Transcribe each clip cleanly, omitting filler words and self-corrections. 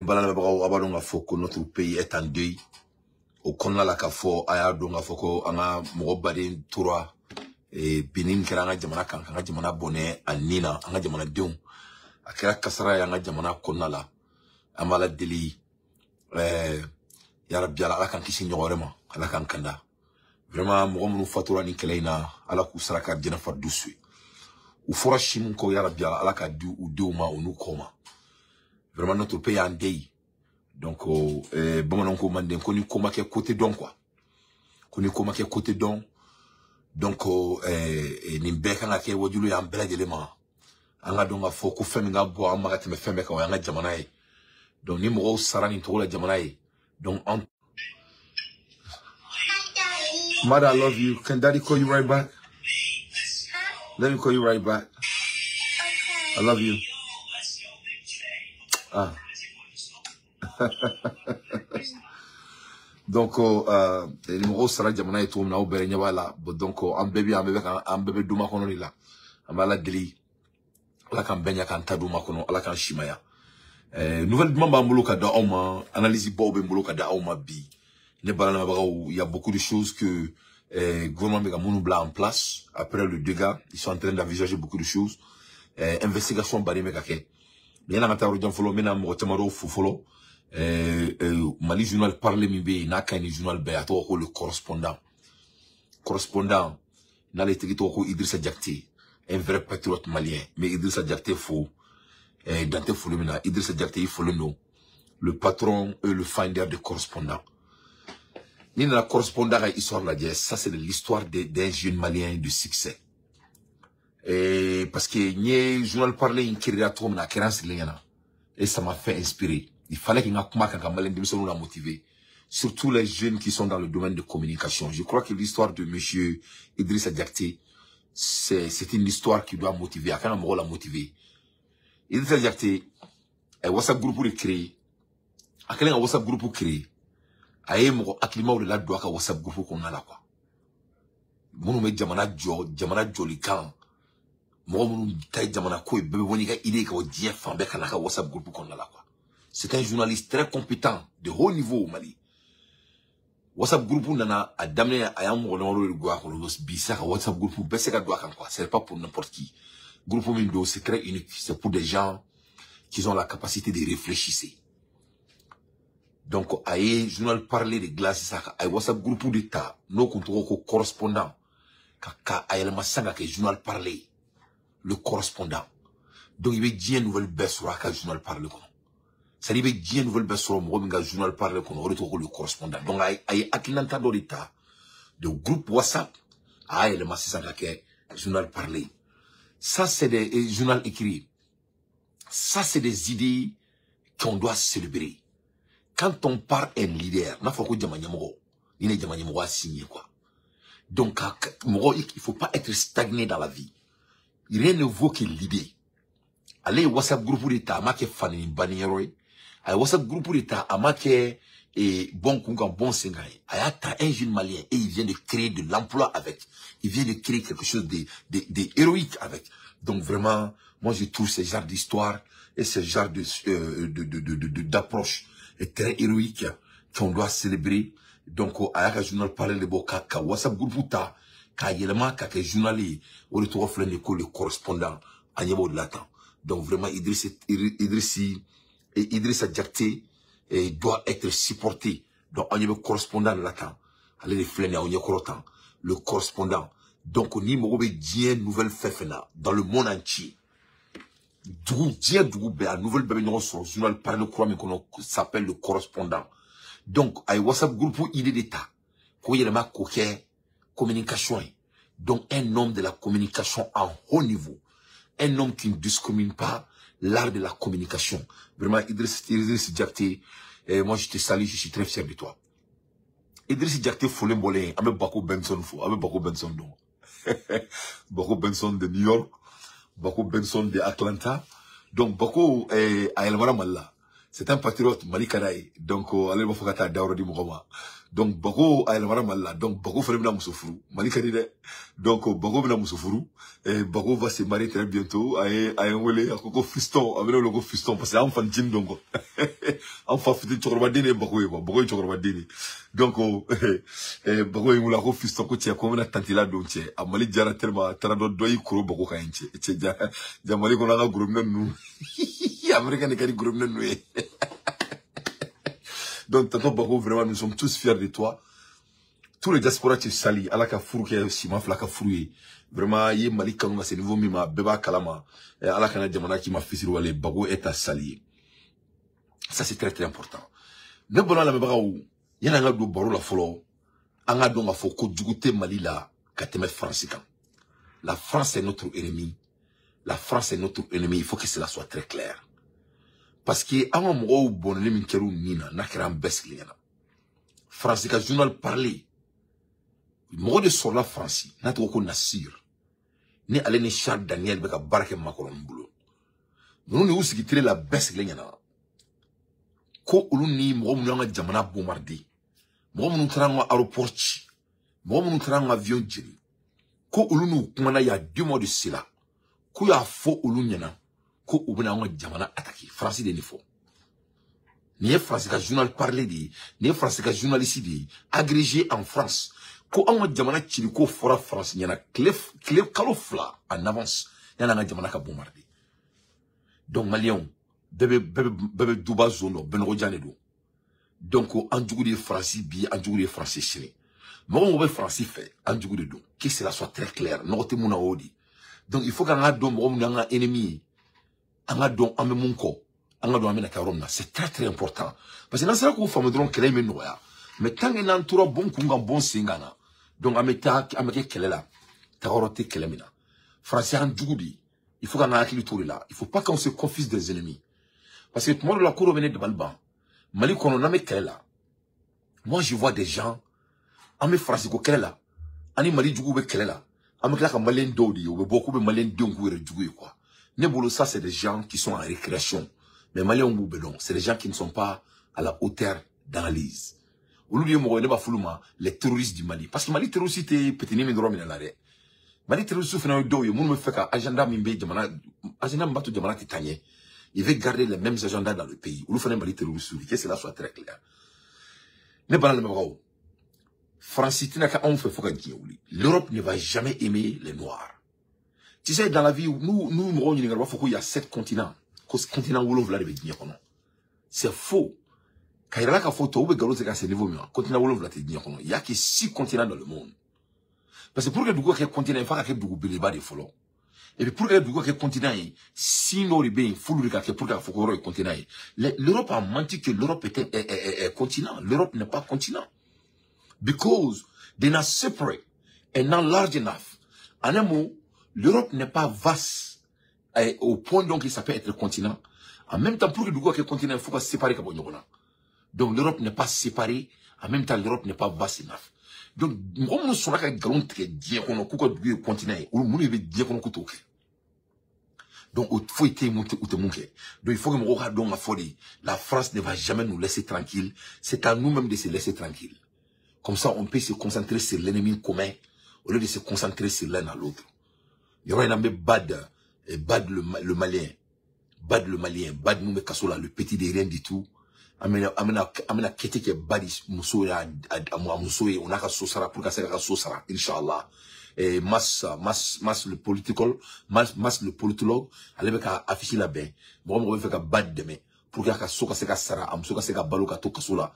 Balamɛbagaw, a b'a dɔn k'a fɔ ko notre pays est en deuil. O kɔnɔna la, k'a fɔ a y'a dɔn k'a fɔ ko an ka mɔgɔ baden tora binni min kɛra an ka jamana kan, k'an ka jamana bɔnɛ a nin na, an ka jamanadenw, a kɛra kasara ye an ka jamana kɔnɔna la. An b'Ala deli, yarabi Ala, Ala k'an kisi ɲɔgɔn wɛrɛ ma, Ala k'an kanda. Vraiment, mɔgɔ minnu fatura ni kɛlɛ in na, Ala k'u saraka jɛnɛ faridusu ye. U fɔra si min kɔ, yarabi Ala, Ala k'a di u denw ma, u n'u kɔ ma. Vraiment, notre pays est en deuil. Donc bamananw ko manden ko ni ko ma kɛ, ko tɛ dɔn quoi, ko ni ko ma kɛ, ko tɛ dɔn. Donc nin bɛɛ kan ka kɛ wajulu ye an bɛɛ lajɛlen ma. An ka dɔn k'a fɔ ko fɛn min ka bɔ an ma ka tɛmɛ fɛn bɛɛ kan, o y'an ka jamana ye. Donc ni mɔgɔw sara nin cogo la jamana ye, donc an Mother, I love you. Can Daddy call you right back? Let me call you right back. I love you. Ah. Donc ni mɔgɔw sara jamana ye cogo min na, aw bɛɛ ɲɛ b'a la. Bon, donc an bɛɛ bɛ yan, an bɛɛ bɛ kan, an bɛɛ bɛ duma kɔnɔ de la. An bɛ Ala deli, Ala k'an bɛɛ ɲɛ k'an ta d'u ma kɔnɔ, Ala k'an simaya. Nouvelle duman b'an bolo ka da aw ma, analyse baw bɛ n bolo ka da aw ma bi. Ne balamɛbagaw, il y a beaucoup de choses que gouvernement bɛ ka minnu bila en place après le dégât. Ils sont en train d'envisager beaucoup de choses. Investigation baden bɛ ka kɛ. Mais yan'an ka taa yɔrɔ jan fɔlɔ, n bɛna mɔgɔ caman dɔw fo fɔlɔ. Mali journal parlé min bɛ yen n'a ka ɲi ni journal bɛɛ ye, a tɔgɔ ko Le Correspondant. Correspondant n'ale tigi tɔgɔ ko Idrissa Diakité, un vrai patriote malien. Mais Idrissa Diakité fo, dan tɛ foli min na. Idrissa Diakité, i folen don, le patron et le finder de Correspondant. Ni nana Correspondant ka histoire lajɛ, ça c'est l'histoire d'un jeune Malien de succès. Et parce que n ye journal parlé in créer cogo min na, a kɛra n sigilen ɲɛna et ça m'a fait inspirer. Il fallait qu'il y ait kuma kan ka Malien denmisɛnninw la motiver, surtout les jeunes qui sont dans le domaine de communication. Je crois que l'histoire de monsieur Idrissa Diakité, c'est une histoire qui doit motiver, a kan ka mɔgɔw la motiver. Idrissa Diakité a ye WhatsApp groupe de créer. A kɛlen ka WhatsApp groupe créer, a ye mɔgɔ hakilimaw de ladon a ka WhatsApp groupe kɔnɔna la quoi, minnu bɛ jamana jɔ, jamana jɔli kan, mɔgɔ minnu ta ye jamana ko ye, bɛɛ bɛ bɔ n'i ka idée ye ka bɔ diɲɛ fan bɛɛ ka n'a ka WhatsApp groupe kɔnɔna la quoi. C'est un journaliste très compétent, de haut niveau au Mali. WhatsApp groupe nana a daminɛ, a y'an mɔgɔ damadɔ de goya a kɔnɔ. Bi sa ka WhatsApp groupe bɛɛ se ka don a kan quoi, c'est pas pour n'importe qui. Groupe min don, c'est très unique, c'est pour des gens qui ont la capacité de réfléchir. Donc a ye journal parlé de dilan sisan, a ye WhatsApp groupe de ta n'o kun tɔgɔ ko Correspondant, ka a yɛlɛma sisan ka kɛ journal parlé, Le Correspondant. Donc i bɛ diɲɛ nouvelle bɛɛ sɔrɔ a ka journal parlé kɔnɔ. C'est à dire i bɛ diɲɛ nouvelle bɛɛ sɔrɔ mɔgɔ min ka journal parlé kɔnɔ, o de tɔgɔ ko Le Correspondant. Donc a ye hakilinata dɔ de ta de groupe WhatsApp, a y'a yɛlɛma sisan ka kɛ journal parlé. Ça c'est des journal écrit. Ça c'est des idées qu'on doit célébrer. Quand on parle un leader, n'a fɔ ko jama ɲɛmɔgɔ ni ne jama ɲɛmɔgɔya signé quoi. Donc mɔgɔ, il faut pas être stagné dans la vie. Rien ne vaut que l'idée. Ale ye WhatsApp groupe de ta, a ma kɛ fani banni yɔrɔ ye. A ye WhatsApp groupe de ta, a ma kɛ bon kun kan, bon sen kan ye. A y'a ta, un jeune Malien, et il vient de créer de l'emploi avec, il vient de créer quelque chose de héroïque avec. Donc vraiment, moi je trouve ce genre d'histoire et ce genre de d'approche est très héroïque qu'on doit célébrer. Donc a y'a ka journal parlé de bɔ ka WhatsApp groupe ta k'a yɛlɛma ka kɛ journal ye, o de tɔgɔ filɛ nin ye ko Le Correspondant. A ɲɛ b'o de la tan. Donc vraiment, Idrissa Diakité doit être supporté. Donc an ɲɛ bɛ Correspondant de la tan, ale de filɛ nin ye aw ɲɛkɔrɔ tan, Le Correspondant. Donc ni mɔgɔ bɛ diɲɛ nouvelle fɛn fɛn na dans le monde entier, dugu diɲɛ dugu bɛɛ, a nouvelle bɛɛ bɛ ɲɔgɔn sɔrɔ journal parlé kura min kɔnɔ, s'appelle Le Correspondant. Donc a ye WhatsApp groupe idée de ta k'o yɛlɛma k'o kɛ communication ye. Donc un homme de la communication en haut niveau, un homme qui ne discrimine pas l'art de la communication. Vraiment, Idriss Diakité, moi je te salue, je suis très fier de toi. Idriss Diakité folen bɔlen, an bɛ Bako Benson fo, an bɛ Bako Benson dɔn. Bako Benson de New York, Bako Benson de Atlanta. Donc Bako, a yɛlɛmana Mali la. C'est un patriote Mali ka d'a ye. Donc ale b'a fɔ ka taa dayɔrɔ di mɔgɔ ma. Donc Bako a yɛlɛmara Mali la. Donc Bako fana bɛna muso furu. Mali ka di dɛ. Donc Bako bɛna muso furu. Et Bako va se marier très bientôt. A ye n wele, a ko ko fiston, a bɛ ne wele ko fiston parce que an fa ncinin don quoi. An fa fitini cɛkɔrɔbaden de ye Bako ye quoi. Bako ye cɛkɔrɔbaden de ye. Donc Bako ye n wele, a ko fiston, ko cɛ, ko n bɛna tantie la don cɛ. A Mali diyara tellement a taara dɔ y'i koro Bako kan yen cɛ. Cɛ ja ja Mali kɔnɔ an ka gorobinɛ ninnu. Américain de ka di gorobinɛ ninnu ye. Donc, tonton Bako, vraiment, nous sommes tous fiers de toi. Tous les diasporas te saluent. Ala ka furu kɛ siman fila ka furu ye. Vraiment, i ye Mali kanu ka se niveau min ma, bɛɛ b'a kalama. Ala kana jamana k'i ma fisiri wale. Bako est à saluer. Ça, c'est très, très important. Ne bɔra lamɛnbagaw, yanni an ka don baro la fɔlɔ, an ka dɔn k'a fɔ ko jugu tɛ Mali la ka tɛmɛ Faransi kan. La France est notre ennemi. La France est notre ennemi. Il faut que cela soit très clair. Parce que an ka mɔgɔw bɔnɛni min kɛra u nin na, n'a kɛra an bɛɛ sigilen ɲɛna. Faransi ka journal parlé, mɔgɔ de sɔrɔla Faransi n'a tɔgɔ ko Nasir, ni ale ni Charles Daniel bɛ ka baara kɛ Macron bolo. Ninnu de y'u sigi télé la bɛɛ sigilen ɲɛna ko olu ni mɔgɔ minnu y'an ka jamana bombarder, mɔgɔ minnu taara an ka aéroport ci, mɔgɔ minnu taara an ka avion jeni, ko olu n'u kumana il y a 2 mois de cela, k'u y'a fɔ olu ɲɛna ko u bɛna an ka jamana attaquer. Faransi de nin fɔ. Nin ye Faransi ka journal parlé de ye, nin ye Faransi ka journaliste de ye agrégé en France, ko anw ka jamana cili ko fɔra Faransi ɲɛna tile kalo 2 en avance yanni an ka jamana ka bombarder. Donc maliyɛnw, bɛɛ bɛ duba zone dɔn, bɛnɔgɔjan de don. Donc an jugu de ye Faransi bi, an jugu de ye Faransi sini. Mɔgɔ mɔgɔ bɛ Faransi fɛ, an jugu de don. Que cela soit très clair. Nɔgɔ tɛ mun na, o de. Donc il faut k'an ka dɔn mɔgɔ minnu y'an ka ennemi ye, an ka dɔn an bɛ mun kɔ, an ka dɔn an bɛna taa yɔrɔ min na. C'est très très important parce que n'an sera k'o faamu dɔrɔn, kɛlɛ in bɛ nɔgɔya. Mais tant que n'an tora bon kun kan bon sen kan na, donc an bɛ taa an bɛ kɛ kɛlɛ la tagayɔrɔ tɛ kɛlɛ min na. Faransi y'an jugu de ye. Il faut k'an ka hakili to o de la. Il faut pas qu'on se confuse des ennemis parce que tuma dɔ la, ko dɔ bɛ ne dabali ban Mali kɔnɔ n'an bɛ kɛlɛ la. Moi, je vois des gens, an bɛ Faransi ko kɛlɛ la, ani Mali juguw bɛ kɛlɛ la, an bɛ tila ka maliyɛn dɔw de ye, u bɛ bɔ k'u bɛ maliyɛn denw k'u yɛrɛ jugu ye quoi. Ne bolo, ça, c'est des gens qui sont en récréation. Mais maliyɛnw b'u bɛɛ dɔn. C'est des gens qui ne sont pas à la hauteur d'analyse. Olu de ye mɔgɔ ye, ne b'a f'olu ma les terroristes du Mali, parce que Mali terroriste tɛ petini min dɔrɔn minɛ la dɛ. Mali terroriste fana ye dɔw ye minnu bɛ fɛ ka agenda min bɛ jamana, agenda min b'a to jamana tɛ taa ɲɛ, il veut garder les mêmes agendas dans le pays. Olu fana ye Mali terroriste de. Que cela soit très clair. Ne bana lamɛnbagaw, Faransi tɛna kɛ anw fɛ fo ka diɲɛ wuli. L'Europe ne va jamais aimer les Noirs. Tu sais, dans la vie, nous mɔgɔw ɲininka, u b'a fɔ ko il y a sept continents, ko continent 7 de bɛ diɲɛ kɔnɔ. C'est faux. Ka yira la k'a fɔ tubabu bɛ nkalon tigɛ ka se niveau min ma, continent 7 tɛ diɲɛ kɔnɔ. Il y a que six continents dans le monde. Parce que pour que dugu ka kɛ continent ye, f'a ka kɛ dugu belebeleba de fɔlɔ. Et puis pour que dugu ka kɛ continent ye, sin dɔw de bɛ yen f'olu de ka kɛ pour que k'a fɔ ko yɔrɔ ye continent ye. L'Europe a menti que l'Europe était est continent. L'Europe n'est pas continent because they are not separate and not large enough. En un mot, l'Europe n'est pas vaste au point donc que ça peut être continent. En même temps, pour que dugu ka kɛ continent, il faut ka séparer ka bɔ ɲɔgɔn na. Donc l'Europe n'est pas séparée, en même temps l'Europe n'est pas vaste enough. Donc mɔgɔ minnu sɔnna ka nkalon tigɛ diɲɛ kɔnɔ k'u ka dugu ye continent ye, olu minnu de bɛ diɲɛ kɔnɔ k'u t'o kɛ. Donc o foyi tɛ yen mun tɛ u tɛ mun kɛ. Donc il faut que mɔgɔw ka dɔn ka fɔ de, la France ne va jamais nous laisser tranquille. C'est à nous-mêmes de se laisser tranquille. Comme ça, on peut se concentrer sur l'ennemi commun au lieu de se concentrer sur l'un à l'autre. Yɔrɔ in na, n bɛ Bad, Bad le Malien, Bad le Malien, Bad mun bɛ kaso la, le petit de rien du tout. An bɛna kɛti kɛ Bad muso ye, a muso ye, o n'a ka so sara pour ka se ka so sara, inshallah. Mas le political, Mas le politologue, ale bɛ ka affiche labɛn. Mɔgɔ mɔgɔ bɛ fɛ ka Bad dɛmɛ pour que a ka so ka se ka sara, a muso ka se ka balo ka to kaso la.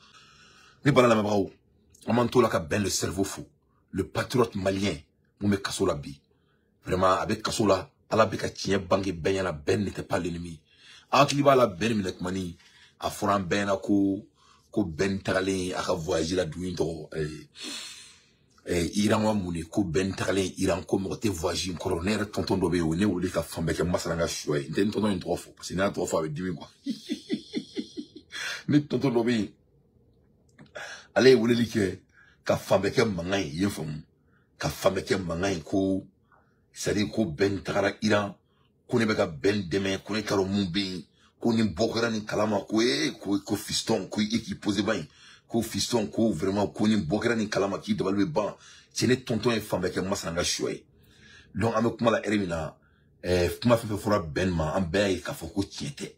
Ne bala lamɛnbagaw, an b'an to la ka bɛn le cerveau fo, le patriote malien mun bɛ kaso la bi. Vraiment, a bɛ kaso la, Ala bɛ ka tiɲɛ bange bɛɛ ɲɛna. Bɛn n'était pas l'ennemi. An hakili b'a la, bɛn minɛ tuma ni a fɔra an bɛɛ ɲɛna ko bɛn tagalen a ka voyage la, dugu in tɔgɔ Iran wa mun de, ko bɛn tagalen Iran, ko mɔgɔ tɛ voyage in kɔrɔ. Ne yɛrɛ tonton dɔ bɛ yen, o ne wele ka fan bɛɛ kɛ masala n ka sɔ ye. N tɛ n tonton in tɔgɔ fɔ parce que n'a tɔgɔ fɔ, a bɛ dimi quoi. Ne tonton dɔ bɛ yen, ale ye weleli kɛ ka fan bɛɛ kɛ mankan ye, i ye faamu, ka fan bɛɛ kɛ mankan ye, ko c'est à dire ko bɛn tagara Iran, ko ne bɛ ka bɛn dɛmɛ, ko ne t'a dɔn mun bɛ yen. Ko ni bɔ kɛra nin kalama ko ko fiston ko i k'i posé ba in ko fiston ko vraiment ko ni bɔ kɛra nin kalama k'i dabali bɛ ban cɛ ne tonton ye fan bɛɛ kɛ Masana ka sɔ ye. Donc an bɛ kuma la heure min na kuma fɛn fɛn fɔra Ben ma an bɛɛ y'a ye k'a fɔ ko tiɲɛ tɛ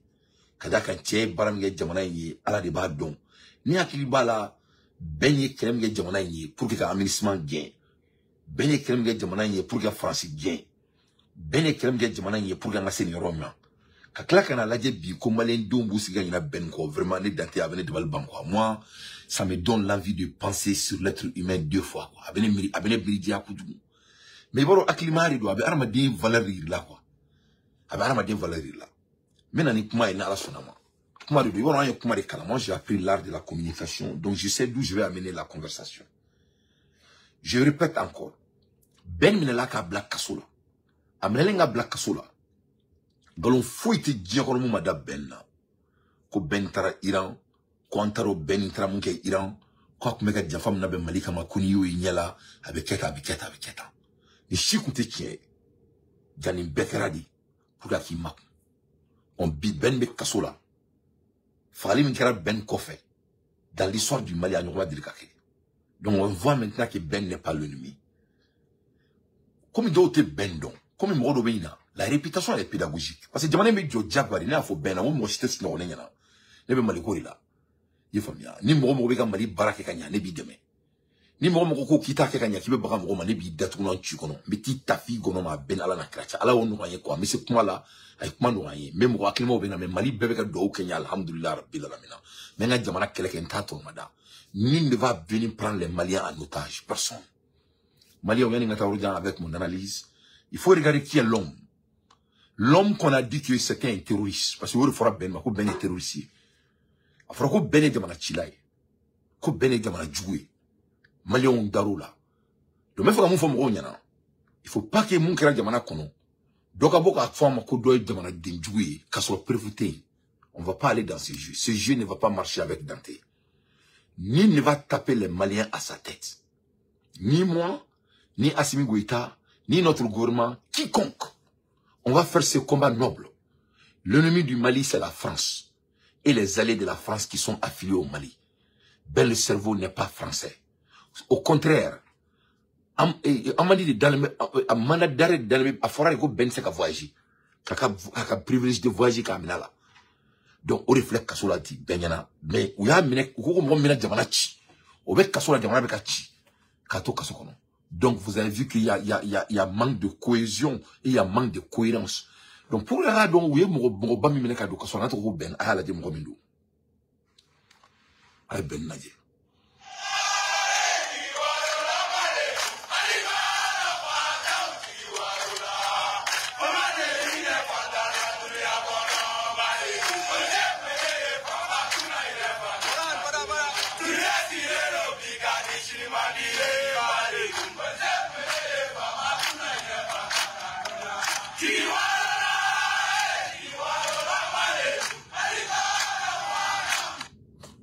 ka d'a kan cɛ ye baara min kɛ jamana in ye Ala de b'a dɔn. Ni hakili b'a la Ben ye kɛlɛ min kɛ jamana in ye pour que ka aminisement gɛn, Ben ye kɛlɛ min kɛ jamana in ye pour que ka Faransi gɛn, Ben ye kɛlɛ min kɛ jamana in ye pour que an ka se nin yɔrɔ in ma. Ka tila ka na lajɛ bi ko maliyɛndenw b'u sigi ka ɲina Ben kɔ, vraiment ne dan tɛ a bɛ ne dabali ban quoi. Moi ça me donne l'envie de penser sur l'être humain deux fois quoi. A bɛ ne miiri, a bɛ ne miiri diya kojugu. Mais i b'a dɔn hakilimaya de don, a bɛ hadamaden valeur yir'i la quoi. A bɛ hadamaden valeur yir'i la. N bɛ na ni kuma ye ni Ala sɔnna ma. Kuma de don, i b'a dɔn an ye kuma de kalan. Moi j'ai appris l'art de la communication, donc je sais d'où je vais amener la conversation. Je répète encore, Ben minɛla k'a bila kaso la. A minɛlen ka bila kaso la. Nkalon foyi tɛ diɲɛ kɔnɔ mun ma da Ben na. Ko Ben taara Iran, ko an taara o Ben taara mun kɛ Iran, ko a tun bɛ ka janfa min labɛn Mali kama, ko n'i y'o ye ɲɛ la, a bɛ kɛ tan, a bɛ kɛ tan, a bɛ kɛ tan. Nin si kun tɛ tiɲɛ ye. Ja nin bɛɛ kɛra de pour que a k'i makun. On bi Ben bɛ kaso la. Fagali min kɛra Ben kɔfɛ, dans l'histoire du Mali, a ɲɔgɔn ma deli ka kɛ. Donc on voit maintenant que Ben n'est pas l'ennemi. Comme dɔw tɛ Ben dɔn, comme mɔgɔ dɔ bɛ yen na, la réputation elle est pédagogique. Parce que jamana in bɛ jɔ diyagoya de, ne y'a fɔ Ben na, n ko mɔgɔ si tɛ sunɔgɔ ne ɲɛna. Ne bɛ Mali ko de la. I ye faamuya? Ni mɔgɔ mɔgɔ bɛ ka Mali baara kɛ ka ɲa, ne b'i dɛmɛ. Ni mɔgɔ mɔgɔ ko k'i t'a kɛ ka ɲa, k'i bɛ baga mɔgɔ ma, ne b'i datugu n'an ci kɔnɔ. N bɛ t'i ta f'i gɔnɔ ma, a bɛɛ ni Ala n'a kira cɛ. Ala y'o nɔgɔya n ye quoi. N bɛ se kuma la, a ye kuma nɔgɔya n ye. N bɛ mɔgɔ hakilimaw bɛ na, mais Mali bɛɛ bɛ ka dugawu kɛ n ye, alhamdulilayi rabbil alamina. N bɛ n ka jamana kɛlɛ kɛ, n t'a tɔnɔmada. Nul ne va venir prendre les Maliens en otage. Personne. Maliens, yanni n ka taa yɔrɔ jan avec mon analyse, il faut regarder qui est l'homme. L'homme qu'on a dit que c'était un terroriste. Parce que o de fɔra Ben ma ko Ben est terroriste. A fɔra ko Ben ye jamana cila ye. Ko Ben ye jamana jugu ye. Maliens dar'o la. Donc n bɛ fɛ ka mun fɔ mɔgɔw ɲɛna. Il faut pas que mun kɛra jamana kɔnɔ, dɔ ka bɔ k'a fɔ a ma ko dɔ ye jamanaden jugu ye, k'a sɔrɔ preuve tɛ yen. On va pas aller dans ce jeu. Ce jeu ne va pas marcher avec Dante. Nul ne va taper les Maliens à sa tête. Ni moi, ni Assimi Goïta, ni notre gouvernement, quiconque. On va faire ce combat noble. L'ennemi du Mali, c'est la France. Et les alliés de la France qui sont affiliés au Mali. Ben le cerveau n'est pas français. Au contraire, Amadi de Dalme, a mandat d'arrêt de Dalme, a fɔra de ko Ben tɛ se ka voyager. K'a ka privilège de voyager k'a minɛ a la. Donc, o de filɛ kaso la di bɛɛ ɲɛna. Mais u y'a minɛ, u ko ko mɔgɔ min bɛna jamana ci. O bɛ kaso la, jamana bɛ ka ci. K'a to kaso kɔnɔ. Donc, vous avez vu qu'il y a, il y a, il y a, il y a manque de cohésion et il y a manque de cohérence. Donc, pour le dɔn u ye mɔgɔ mɔgɔba min minɛ ka don kaso la, n'a tɔgɔ ko Ben, a y'a lajɛ mɔgɔ min don. A ye Ben lajɛ.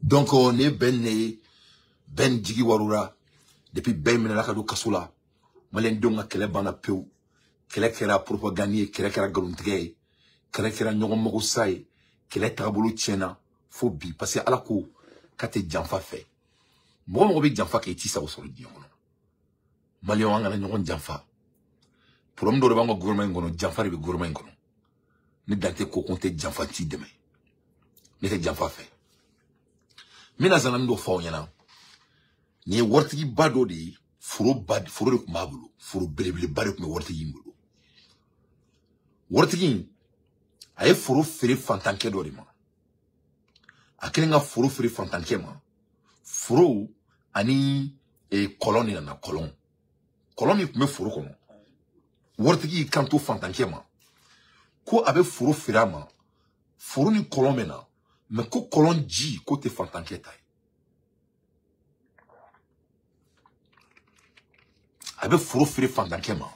Donc, on est Ben né, Ben jigi warura, depuis Ben minɛla ka don kaso la, maliyɛndenw ka kɛlɛ banna pewu. Kɛlɛ kɛra propagande ye, kɛlɛ kɛra nkalontigɛ ye, kɛlɛ kɛra ɲɔgɔn mago sa ye, kɛlɛ tagabolo tiɲɛna fo bi, parce que Ala ko k'a tɛ janfa fɛ. Mɔgɔ mɔgɔ bɛ janfa kɛ, i t'i sago sɔrɔ diɲɛ kɔnɔ. Maliyɛnw, an kana ɲɔgɔn janfa. Problème dɔ de b'an ka gouvernement in kɔnɔ, janfa de bɛ gouvernement in kɔnɔ. Ne dan tɛ ko ko n tɛ janfa t'i dɛmɛ. Ne tɛ janfa fɛ. N bɛna zananin dɔ fɔ aw ɲɛna. Nin ye waritigiba dɔ de ye, foro ba, foro de tun b'a bolo, foro belebeleba de tun bɛ waritigi in bolo. Waritigi in, a ye foro feere fantankɛ dɔ de ma. A kɛlen ka foro feere fantankɛ ma, foro ani kɔlɔn de nana, kɔlɔn. Kɔlɔn min tun bɛ foro kɔnɔ, waritigi y'i kanto fantankɛ ma ko a bɛ foro feere a ma, foro ni kɔlɔn bɛ na, mais ko kɔlɔn ji ko tɛ fantankɛ ta ye. A bɛ foro feere fantankɛ ma,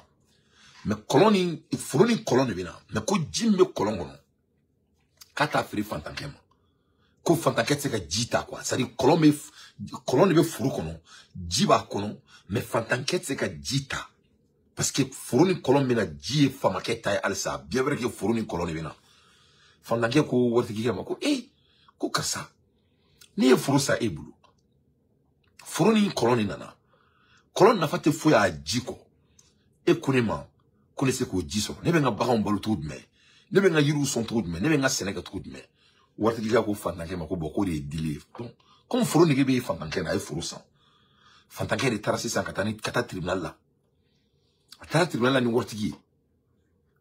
mais kɔlɔn ni foro ni kɔlɔn de bɛ na, mais ko ji min bɛ kɔlɔn kɔnɔ k'a t'a feere fantankɛ ma, ko fantankɛ tɛ se ka ji ta quoi. C'est à dire kɔlɔn bɛ, kɔlɔn de bɛ foro kɔnɔ, ji b'a kɔnɔ, mais fantankɛ tɛ se ka ji ta parce que foro ni kɔlɔn bɛ na, ji ye famakɛ ta ye halisa, bien vrai que foro ni kɔlɔn de bɛ na. Fantankɛ ko waritigi ma ko e ko karisa ne ye foro san e bolo foro ni kɔlɔn ni nana kɔlɔn nafa tɛ foyi a ji kɔ e ko ne ma ko ne se k'o ji sɔrɔ ne bɛ n ka baganw balo cogo jumɛn ne bɛ n ka yiriw sɔn cogo jumɛn ne bɛ n ka sɛnɛ kɛ cogo jumɛn waritigi ko fantankɛ ma ko bɔn k'o de ye dili ye donc comme foro nege bɛ fantankɛ na a ye foro san fantankɛ de taara sisan ka taa tribunal la a taara tribunal la ni waritigi ye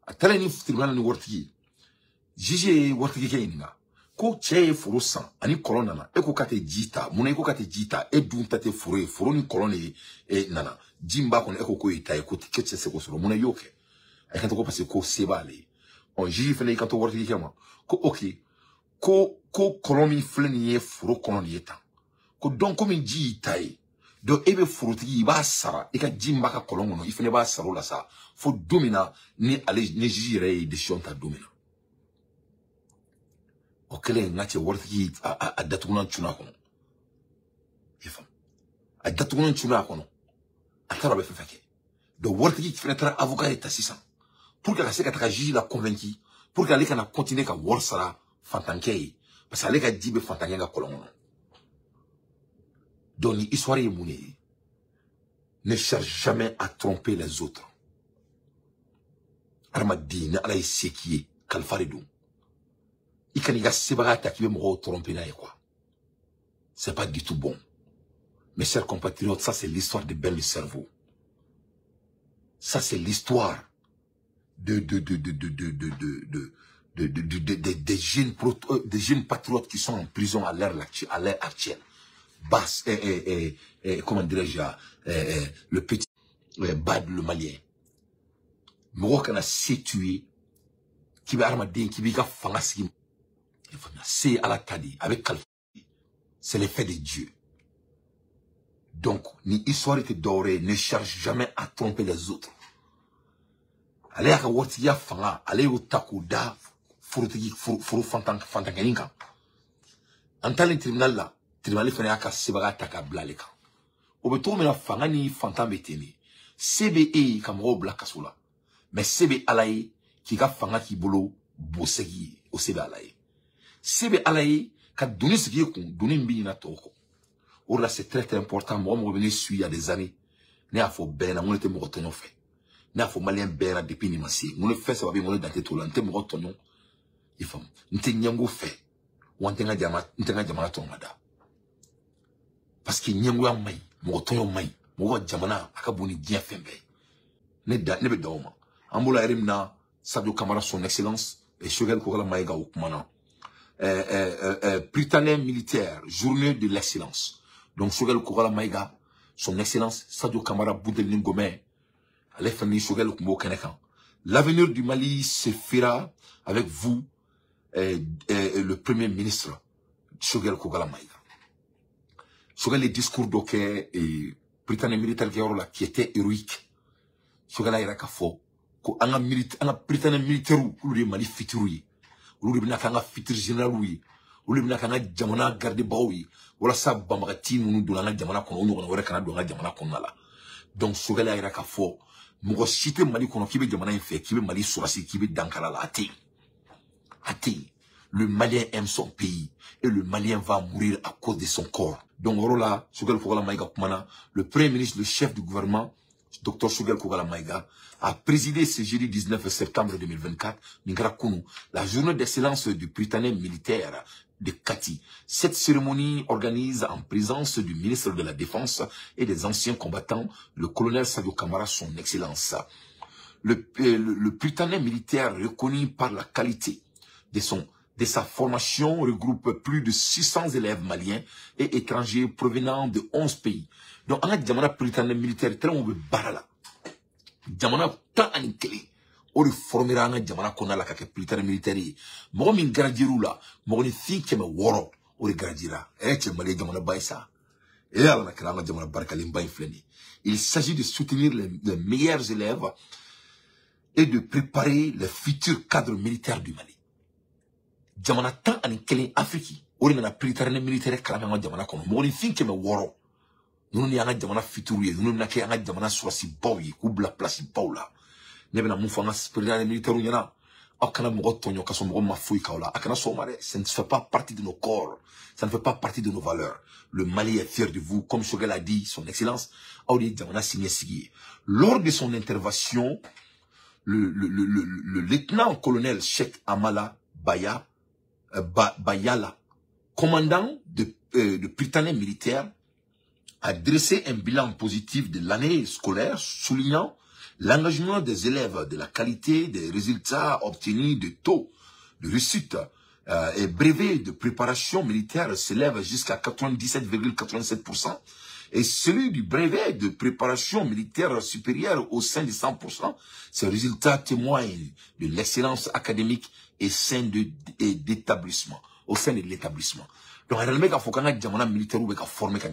a taara ni tribunal la ni waritigi ye juge ye waritigikɛ ɲininka ko cɛ ye foro san ani kɔlɔn nana e ko k'a tɛ ji ta munna i ko k'a tɛ ji ta e dun ta tɛ foro ye foro ni kɔlɔn de ye nana ji min b'a kɔnɔ e ko k'o y'i ta ye ko k'e tɛ se k'o sɔrɔ munna i y'o kɛ a ka to ko parce que ko se b'ale ye ɔ juge fana y'i kanto waritigikɛ ma ko ok ko kɔlɔn min filɛ nin ye foro kɔnɔ nin ye tan ko donc komi ji y'i ta ye donc e bɛ forotigi i b'a sara i ka ji min b'a ka kɔlɔn kɔnɔ i fana b'a sara o la sa fo don min na ni ale ni juge yɛrɛ ye décision ta don min na o kɛlen n ka cɛ waritigi a datugulan cunna a kɔnɔ i faamu a datugulan cunna a kɔnɔ a taara a bɛ fɛn fɛn kɛ donc waritigi fana taara avocat ye ta sisan pour que a ka se ka taga juge la convaincu pour que ale kana continuer ka wari sara fantankɛ ye parce que ale ka ji bɛ fantankɛ ka kɔlɔn kɔnɔ donc ni histoire ye mun de ye ne cherche jamais à tromper les autres hadamaden ni ala ye se k'i ye kalifa de don i kana i ka sebaga ta k'i bɛ mɔgɔw tromper n'a ye quoi c'est pas du tout bon. Mes chers compatriotes, ça c'est l'histoire de Ben le cerveau. Ça c'est l'histoire des jeunes patriotes qui sont en prison à l'heure actuelle. Basse, comment dirais-je, le petit Bad le Malien. Mɔgɔ kana se tuer k'i bɛ hadamaden k'i b'i ka fanga sigi se ala ta de a bɛ kalifa c'est l'effet de Dieu. Donc ni histoire tɛ dɔwɛrɛ ye ne cherche jamais à tromper les autres. Ale y'a ka waritigiya fanga ale y'o ta k'o da forotigi foro fantankɛnin kan an taalen tribunal la tribunal fana y'a ka sebaga ta k'a bila ale kan o bɛ cogo min na fanga ni fantan bɛ ten de se bɛ e ye ka mɔgɔw bila kaso la mais se bɛ ala ye k'i ka fanga k'i bolo bosegi ye o se bɛ ala ye se bɛ ala ye ka doni sigi i kun doni min bɛ ɲina tɔw kɔ o de la c'est très très important mɔgɔ mɔgɔ bɛ ne suit il y a des années ne y'a fɔ bɛɛ ɲɛna n ko ne tɛ mɔgɔ tɔɲɔ fɛ ne y'a fɔ maliyɛn bɛɛ ɲɛna depuis nin ma se n ko ne fɛn saba bɛ yen n ko ne dan tɛ t'o la n tɛ mɔgɔ tɔɲɔ i faamu n tɛ ɲɛngo fɛ wa n tɛ n ka jamana tɔɲɔ ka da parce que ɲɛngoya man ɲi mɔgɔ tɔɲɔ man ɲi mɔgɔ ka jamana a ka bon ni diɲɛ fɛn bɛɛ ye ne bɛ dan o ma an bolo yɛrɛ min na Sadio Camara son excellence et Choguel Kokalla Maïga o kumana Prytanée militaire journée de l'excellence donc Choguel Kokalla Maïga son excellence Sadio Camara Boudelini Gomez ale famille Choguel tun b'o kɛnɛ kan l'avenir du Mali se fera avec vous le premier ministre Choguel Kokalla Maïga. Choguel le discours dɔ kɛ Prytanée militaire kɛyɔrɔ la qui était héroïque. Choguel a yira k'a fɔ ko an ka Prytanée militaire olu de ye Mali fitiriw ye olu de bɛna k'an ka fitiri généraliw ye olu de bɛna k'an ka jamana gardebagaw ye walasa banbagati minnu donna an ka jamana kɔnɔ o ɲɔgɔnna wɛrɛ kana don an ka jamana kɔnɔna la donc Choguel y'a yira k'a fɔ mɔgɔ si tɛ Mali kɔnɔ k'i bɛ jamana in fɛ k'i bɛ Mali sɔrɔsi k'i bɛ dankara la a tɛ yen a tɛ yen. Le Malien aime son pays et le Malien va mourir à cause de son corps. Donc, voilà, Choguel Kokalla Maïga kumana, le premier ministre, le chef du gouvernement, Dr Choguel Kokalla Maïga, a présidé ce jeudi 19 septembre 2024, Ningra Kounou, la journée d'excellence du Prytanée militaire de Kati. Cette cérémonie organise en présence du ministre de la Défense et des anciens combattants, le colonel Sadio Camara, son excellence. Le Prytanée militaire reconnu par la qualité de sa formation regroupe plus de 600 élèves maliens et étrangers provenant de 11 pays. Donc, on a jamana Prytanée militaire très on veut barala. Jamana 11 o de formera an ka jamana kɔnɔna la ka kɛ Prytanée militaire ye. Mɔgɔ min graduera la, mɔgɔninfin 600 o de graduera. Cɛ Mali jamana ba ye sa. Ala na kɛra an ka jamana barikalenba in filɛ nin ye. Il s'agit de soutenir les meilleurs élèves et de préparer les futurs cadres militaires du Mali. Jamana 11 Afrique o de nana Prytanée militaire kalan kɛ an ka jamana kɔnɔ. Mɔgɔninfin 600 ninnu de y'an ka jamana fitiriw ye, ninnu bɛna kɛ an ka jamana sɔrɔsibaw ye k'u bila place baw la. Ne bɛna mun fɔ an ka Prytanée militaire ɲɛna, Aw kana mɔgɔ tɔɲɔ ka sɔrɔ mɔgɔ ma foyi k'aw la. A kana sɔn o ma dɛ. Ça ne fait pas partie de nos corps. Ça ne fait pas partie de nos valeurs. Le Mali est fier de vous, comme Choguel a dit, son excellence. Aw de ye jamana siniɲɛsigi ye. Lors de son intervention, le lieutenant-colonel Cheikh Amala Bayala, commandant de Prytanée militaire, a dressé un bilan positif de l'année scolaire, soulignant l'engagement des élèves, de la qualité des résultats obtenus, de taux de réussite et brevet de préparation militaire s'élève jusqu'à 97,87% et celui du brevet de préparation militaire supérieure au sein de 100%. Ces résultats témoignent de l'excellence académique et sein de d'établissement, au sein de l'établissement. Donc, réellement, il faut qu'on ait jamana militaire ou qu'on former ka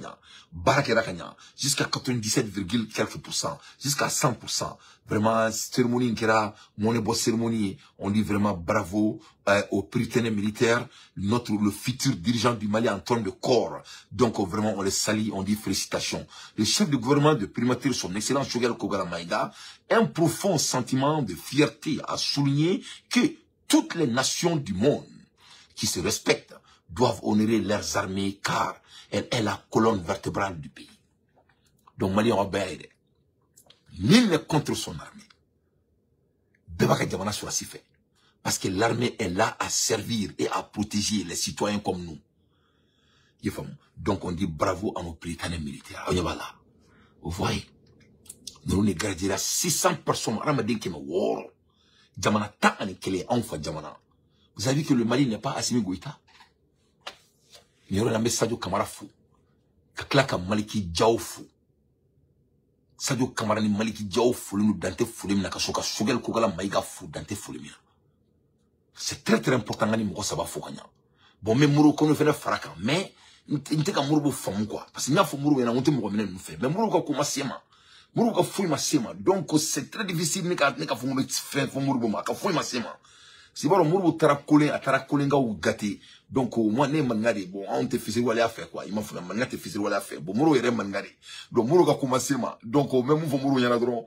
baara kɛra ka ɲa jusqu'à 97, quelques pourcents, jusqu'à 100%. Vraiment, cérémonie kɛra mɔnɛbɔ cérémonie, on dit vraiment bravo au Prytanée militaire, le futur dirigeant du Mali en termes de corps. Donc, vraiment, on les salue, on dit félicitations. Le chef du gouvernement de primature, son excellence Choguel Kokalla Maïga, un profond sentiment de fierté a souligné que toutes les nations du monde qui se respectent doivent honorer leurs armées car elle est la colonne vertébrale du pays. Donc Mali en bɛɛ ye dɛ. Nul n'est contre son armée. Bɛɛ b'a ka jamana sɔrɔsi fɛ. Parce que l'armée est là à servir et à protéger les citoyens comme nous. I y'a faamu. Donc on dit bravo à nos Prytanées militaires. Aw ɲɛ b'a la. Vous voyez. Ninnu de graduera 600 personnes hadamaden 600. Jamana 11 anw fa jamana. Vous avez vu que le Mali n'est pas Assimi Goïta. Nin yɔrɔ in na n bɛ Sadio Kamara fo ka tila ka Maliki Diaw fo. Sadio Kamara ni Maliki Diaw folen don dan tɛ foli min na ka sɔrɔ ka Choguel Kokalla Maïga fo dan tɛ foli min na. C'est très très important ka ni mɔgɔ saba fo ka ɲa. Bon, n bɛ Modibo Kone fɛnɛ fara kan, mais n tɛ ka Modibo faamu quoi. Parce que n y'a fɔ Modibo ɲɛna n ko n tɛ mɔgɔ minɛ ninnu fɛ, mais Modibo ka ko ma se ma. Modibo ka foyi ma se ma. Donc c'est très difficile ne ka fɔ n ko n bɛ fɛn fɔ Modibo ma, a ka foyi ma se ma. Si b'a dɔn Modibo taara Kolen, a taara Kolenkaw gâté. Donc moi ne ye maninka de ye. Bon, anw tɛ fisiriwaleya fɛ quoi. I m'a faamuya, maninka tɛ fisiriwaleya fɛ. Bon, Modibo yɛrɛ ye maninka de ye. Donc Modibo ka ko ma se ma. Donc n bɛ mun fɔ Modibo ɲɛna dɔrɔn,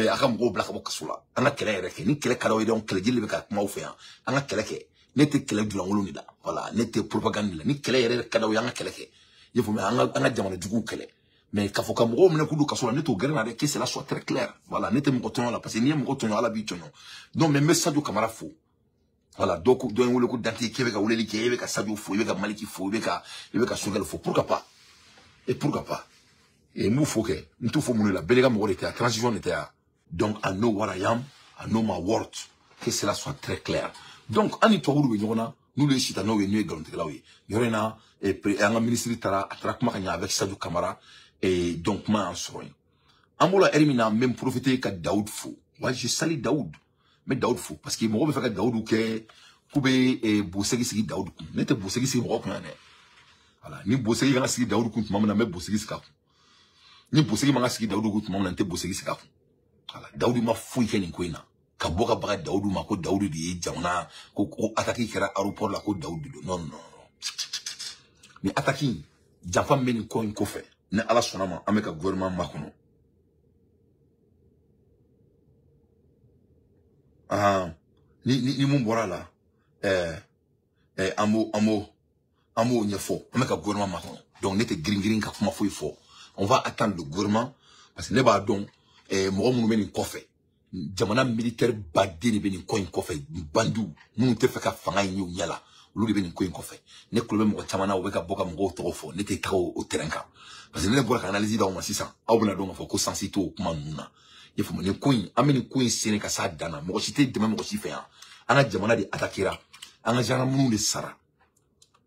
a ka mɔgɔw bila ka bɔ kaso la. An ka kɛlɛ yɛrɛ kɛ. Ni kɛlɛ ka d'aw ye dɔrɔn, kɛlɛjeli de bɛ ka kuma aw fɛ yan. An ka kɛlɛ kɛ. Ne tɛ kɛlɛ julankolon de la. Voilà, ne tɛ propagande de la. Ni kɛlɛ yɛrɛ ka d'aw ye, an ka kɛlɛ kɛ. I y'a faamuya, an ka jamana juguw kɛlɛ. Mais k'a fɔ ka mɔgɔw minɛ k'u don kaso la, ne t'o gɛrɛ na dɛ, que cela soit très clair. Voilà, ne tɛ mɔgɔ tɔɲɔ la parce que n'i ye mɔgɔ tɔɲɔ, Ala b'i tɔɲɔ. Donc mais n bɛ Sadio Kamara fo. Voilà, dɔw dɔ ye n wele ko Dante k'e bɛ ka weleli kɛ, e bɛ ka Sadio fo, i bɛ ka Maliki fo, i bɛ ka Choguel fo. Pourquoi pas? Et pourquoi pas? Et n b'u fo kɛ, n t'u fo mun de la, bɛɛ n'i ka mɔgɔ de tɛ yan, transition de tɛ yan. Donc I know what I am, I know my worth, que cela soit très clair. Donc an ni tubabuw bɛ ɲɔgɔn na, n'olu ye sitanɛw ye, n'u ye nkalontigɛlaw ye. Nin yɔrɔ in na, an ka ministre taara, a taara kuma ka ɲɛ avec Sadio Kamara, et donc kuma y'an sɔrɔ yen. An b'o la heure min na, n bɛ n profiter ka Daoud fo. Ouais, je salue Daoud. N bɛ Daoud fo parce que mɔgɔ bɛ fɛ ka Daoud kɛ k'u bɛ bosegi sigi Daoud kun. Ne tɛ bosegi sigi mɔgɔ kun yan dɛ. Voilà, ni bosegi kan ka sigi Daoud kun tuma min na, n bɛ bosegi sigi a kun. Ni bosegi man ka sigi Daoud kun tuma min na, n tɛ bosegi sigi a kun. Voilà, Daoud ma foyi kɛ nin ko in na. Ka bɔ ka baga Daoud ma ko Daoud de ye jamana ko attaque kɛra aéroport la ko Daoud de don. Non non non. Ni attaque in janfa min bɛ nin ko in kɔfɛ, ni Ala sɔnna ma, an bɛ ka gouvernement makɔnɔ. Ah, ni mun bɔra la, an b'o ɲɛfɔ. An bɛ ka gouvernement makɔnɔ. Donc ne tɛ girin girin ka kuma foyi fɔ. On va attendre le gouvernement parce que ne b'a dɔn mɔgɔ minnu bɛ nin kɔfɛ, jamana militaire baden de bɛ nin ko in kɔfɛ, bandiw minnu tɛ fɛ ka fanga in ye u ɲɛ la, olu de bɛ nin ko in kɔfɛ. Ne tulo bɛ mɔgɔ caman na, u bɛ ka bɔ ka mɔgɔw tɔgɔ fɔ, ne tɛ taga o terrain kan parce que ne bɔra ka analyse d'aw ma sisan, aw bɛna dɔn k'a fɔ ko sansi t'o kuma ninnu na. I y'a faamu, nin ko in, an bɛ nin ko in sen ka s'a dan na. Mɔgɔ si tɛ dɛmɛ mɔgɔ si fɛ yan. An ka jamana de attaquera, an ka gendarmes de sara,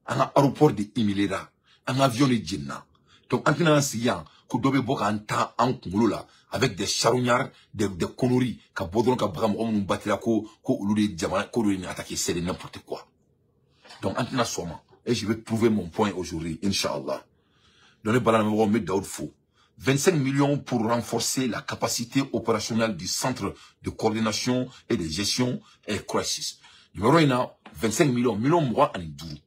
an ka aéroport de humiliera, an ka avion de jenina. Donc an tɛna an sigi yan ko dɔ bɛ bɔ k'an ta an kunkolo la avec des charognards, des conneries, ka bɔ dɔrɔn ka baga mɔgɔ minnu batira ko olu de jamana, ko olu de nin attaqué, c'est de n'importe quoi. Donc an tɛna sɔn ma. Et je vais prouver mon point aujourd'hui, Inch'Allah. Donc ne bala mɔgɔw, n bɛ Daoud fo. 25 millions pour renforcer la capacité opérationnelle du centre de coordination et de gestion et crisis. Numéro 1, 25 millions, millions 25.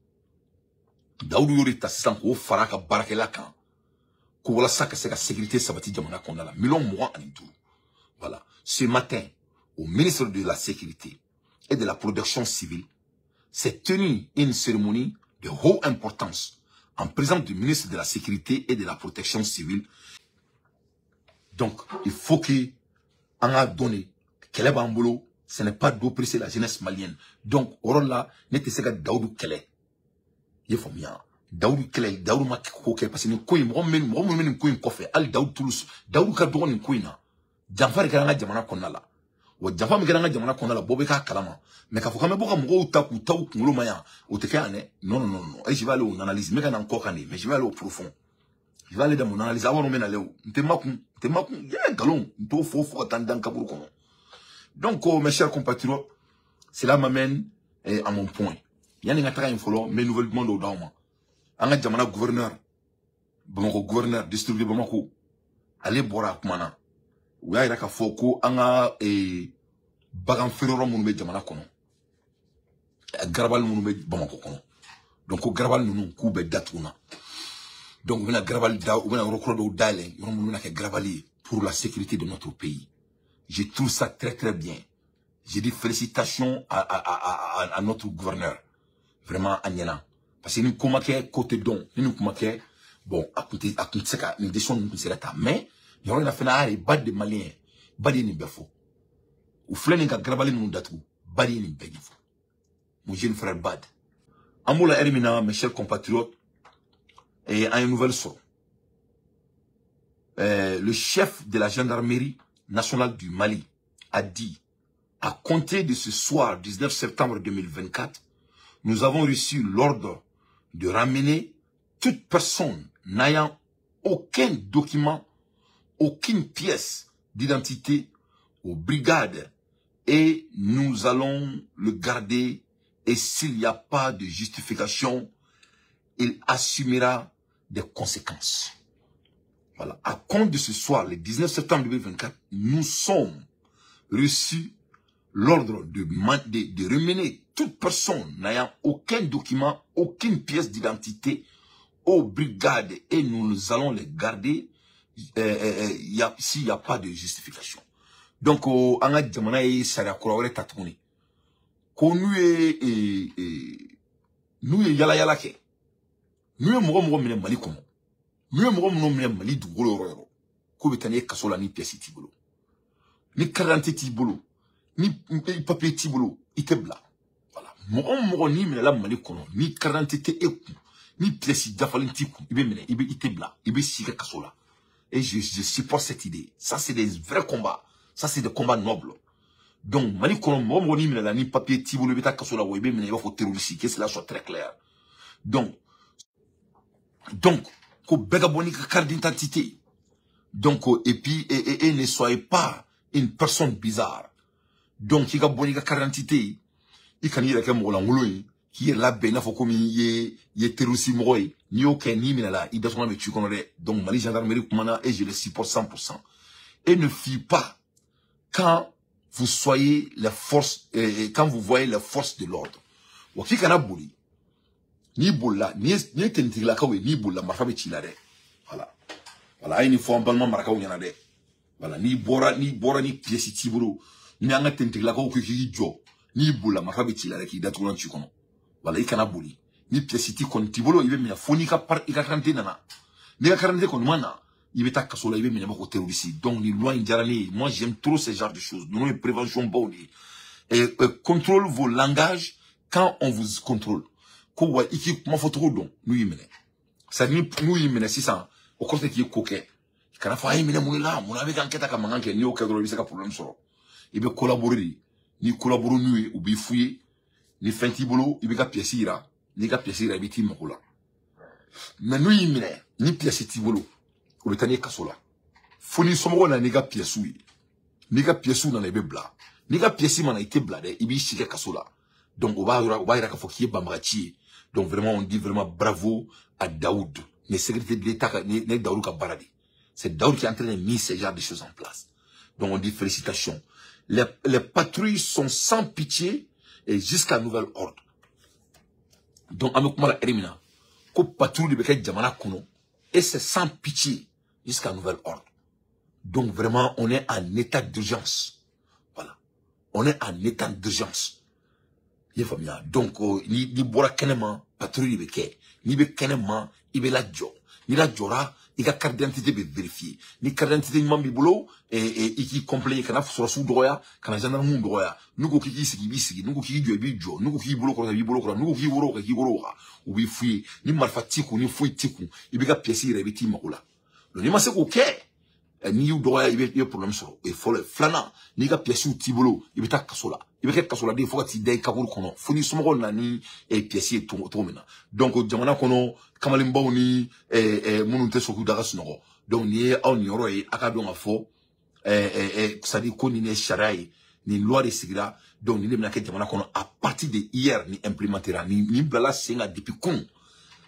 Daoud y'o de ta sisan k'o fara ka baarakɛla kan ko walasa ka se ka sécurité sabati jamana kɔnɔna la, millions 25. Voilà. Ce matin, au ministre de la Sécurité, et de la Protection civile, s'est tenue une cérémonie de haute importance en présence du ministre de la Sécurité et de la Protection civile. Donc, il faut que an a donné kɛlɛ b'an bolo, ce n'est pas d'oppresser la jeunesse malienne. Donc, o yɔrɔ la, ne tɛ se ka Dawudu kɛlɛ. I ye faamuya? Dawudu kɛlɛ, Dawudu ma ko kɛ parce que nin ko in, mɔgɔ minnu bɛ nin ko in kɔfɛ, hali Dawudu tulu, Dawudu ka dɔgɔ nin ko in na. Janfa de kɛra an ka jamana kɔnɔna la. Wa janfa min kɛra an ka jamana kɔnɔna la, bɔ bɛ k'a kalama. Mais k'a fɔ k'an bɛ bɔ ka mɔgɔw ta k'u ta u kunkolo ma yan, o tɛ kɛ yan dɛ. Non, non, non, non. Et je vais aller au analyse. N bɛ ka na n kɔ kan de, mais je vais aller au profond. Je vais aller dans mon analyse. Awɔ, n bɛ nalen o. N tɛ makun, n tɛ makun. Ye nkalon, n t'o fɔ fo ka taa n dan kaburu kɔnɔ. Donc, oh, mes chers compatriotes, cela m'amène à mon point. Yani n ka taga yen fɔlɔ, n bɛ nouvelle duman dɔw d'aw ma. An ka jamana gouverneur, Bamakɔ gouverneur, district de Bamako, ale bɔra a kuma na. U y'a yira k'a fɔ ko an ka bagan feere yɔrɔ minnu bɛ jamana kɔnɔ, garabali minnu bɛ Bamakɔ kɔnɔ, donc ko garabali ninnu k'u bɛ datugu na. Donc u bɛna garabali da, u bɛna yɔrɔ kura dɔw dayɛlɛ, yɔrɔ minnu bɛna kɛ garabali ye pour la sécurité de notre pays. Je trouve ça très très bien. Je dis félicitations à notre gouverneur. Vraiment, a ɲɛna. Parce que ni ko ma kɛ, ko tɛ dɔn. Ni nin kuma kɛ, bon, a kun tɛ, a kun tɛ se ka nin décision ninnu kun se ka ta. Mais yɔrɔ in na fɛnɛ, a yɛrɛ ba de Malien, ba de ye nin bɛɛ fɔ. U filɛ nin ka garabali ninnu datugu, ba de ye nin bɛɛ ɲɛfɔ. Mon jeune frère Bad. An b'o la heure min na, mes chers compatriotes, et an ye nouvelle sɔrɔ. Le chef de la gendarmerie nationale du Mali a dit, à compter de ce soir, 19 septembre 2024, nous avons reçu l'ordre de ramener toute personne n'ayant aucun document, aucune pièce d'identité aux brigades et nous allons le garder et s'il n'y a pas de justification, il assumera des conséquences. Voilà. À compte de ce soir, le 19 septembre 2024, nous sommes reçus l'ordre de ramener toute personne n'ayant aucun document, aucune pièce d'identité aux brigades et nous allons les garder s'il n'y a pas de justification. Donc, an ka jamana ye sariya kura wɛrɛ ta tuguni. Ko n'u ye yala yala kɛ, n'u ye mɔgɔ mɔgɔ minɛ Mali kɔnɔ, n'u ye mɔgɔ minnu minɛ Mali dugukolo yɔrɔ yɔrɔ, k'u bɛ taa n'i ye kaso la ni pièce t'i bolo, ni carte d'identité t'i bolo, ni papier t'i bolo, i tɛ bila. Voilà. Mɔgɔ o mɔgɔ n'i minɛla Mali kɔnɔ, ni carte d'identité tɛ e kun, ni pièce dafalen t'i kun, i bɛ minɛ, i tɛ bila, i bɛ si kɛ kaso la. Et je supporte cette idée. Ça, c'est des vrais combats. Ça, c'est des combats nobles. Donc, Mali kɔnɔ, mɔgɔ mɔgɔ n'i minɛla ni papier t'i bolo, i bɛ taa kaso la, wa i bɛ minɛ i b'a fɔ terroriste, que cela soit très clair. Donc, ko bɛɛ ka bɔ n'i ka carte d'identité. Donc, et puis, et ne soyez pas une personne bizarre. Donc, i ka bɔ n'i ka carte d'identité, i kan'i yɛrɛ kɛ mɔgɔ lankolon ye, k'i yɛrɛ labɛn i n'a fɔ komi i ye terroriste mɔgɔ ye. N'i y'o kɛ, n'i minɛla, i datugulan bɛ ci kɔnɔ dɛ. Donc, Mali gendarmerie kumana et je le supporte 100%. Et ne fuis pas quand vous soyez les forces, quand vous voyez les forces de l'ordre. Wa k'i kana boli. N'i bolila, n'i ye tenitigilakaw ye, n'i bolila, marifa bɛ ci la dɛ. Voilà. Voilà, a ye nin fɔ an balima marakaw ɲɛna dɛ. Voilà, n'i bɔra ni pièce t'i bolo, ni an ka tenitigilakaw ko k'i jɔ, n'i bolila, marifa bɛ ci la dɛ, k'i datugulan ci kɔnɔ. Voilà, i kana boli. Ni pièce t'i kɔni t'i bolo, i bɛ minɛ fo n'i ka i ka carte nana. N'i ka carte kɔni ma na, i bɛ taa kaso la, i bɛ minɛ i b'a fɔ terroriste. Donc nin loi in diyara ne ye. Moi, j'aime trop ce genre de choses. Ninnu ye prévention baw de ye. Et contrôle vos langages quand on vous contrôle. Ko wa i k'i kuma fɔcogo dɔn n'u y'i minɛ. C'est à dire n'u y'i minɛ sisan, o kɔrɔ tɛ k'i ye ko kɛ. Kana fɔ a ye minɛ mun de la, mun na a bɛ k'an kɛ tan ka mankan kɛ. N'i y'o kɛ dɔrɔn, i bɛ se ka problème sɔrɔ. I bɛ collaborer de. N'i collaborer n'u ye, u b'i f'u ye. Ni fɛn t'i bolo, i b'i ka pièce yira. N'i ka pièce yira, i bɛ t'i mago la. Mais n'u y'i minɛ, ni pièce t'i bolo, u bɛ taa n'i ye kaso la. Fo ni somɔgɔw nana n'i ka pièce ye. N'i ka pièce nana, i bɛ bila. N'i ka pièce ma na, i tɛ bila dɛ, i b'i si kɛ kaso la. Donc o b'a yira k'a fɔ k'i ye banbagaci ye. Donc vraiment, on dit vraiment bravo à Daoud. Ni sécurité de l'État, ni Daoud ka baara de. C'est Daoud qui est en train de mettre ce genre de choses en place. Donc on dit félicitations. Les patrouilles sont sans pitié et jusqu'à nouvel ordre. Donc an bɛ kuma la heure min na, ko patrouille de bɛ kɛ jamana kɔnɔ et c'est sans pitié jusqu'à nouvel ordre. Donc vraiment, on est en état d'urgence. Voilà. On est en état d'urgence. I y'a faamuya? Donc ni bɔra kɛnɛma, patrouille bɛ kɛ. N'i bɛ kɛnɛma, i bɛ lajɔ. N'i lajɔra, i ka carte d'identité bɛ vérifier. Ni carte d'identité ɲuman b'i bolo, i k'i complet, kana sɔrɔsiw dɔgɔya, kana gendarme dɔgɔya. N'u ko k'i k'i sigi, i b'i sigi. N'u ko k'i jɔ, i b'i jɔ. N'u ko k'i bolo kɔrɔta, i b'i bolo kɔrɔta. N'u ko k'i woro kan, k'i woro kan. U b'i f'u ye. Ni marifa t'i kun, ni foyi t'i kun, i b'i ka pièce yɛrɛ, i bɛ t'i mago la. Donc n'i ma se k'o kɛ, n'i y'u dɔgɔya, i bɛ problème sɔrɔ. O ye fɔlɔ ye. Filanan, n'i ka pièces t'i bolo, i bɛ taa kaso la. I bɛ kɛ kasoladen fo ka t'i da i kaburu kɔnɔ, fo ni somɔgɔw nana ni pièce ye cogo min na. Donc jamana kɔnɔ kamalenbaw ni minnu tɛ sɔn k'u da ka sunɔgɔ, donc nin ye aw niyɔrɔ ye. A ka dɔn ka fɔ, c'est à dire ko nin ye sariya ye, nin loi de sigira. Donc nin de bɛna kɛ jamana kɔnɔ à partir de hier. Ni implémentera, nin bilala sen kan depuis kunun.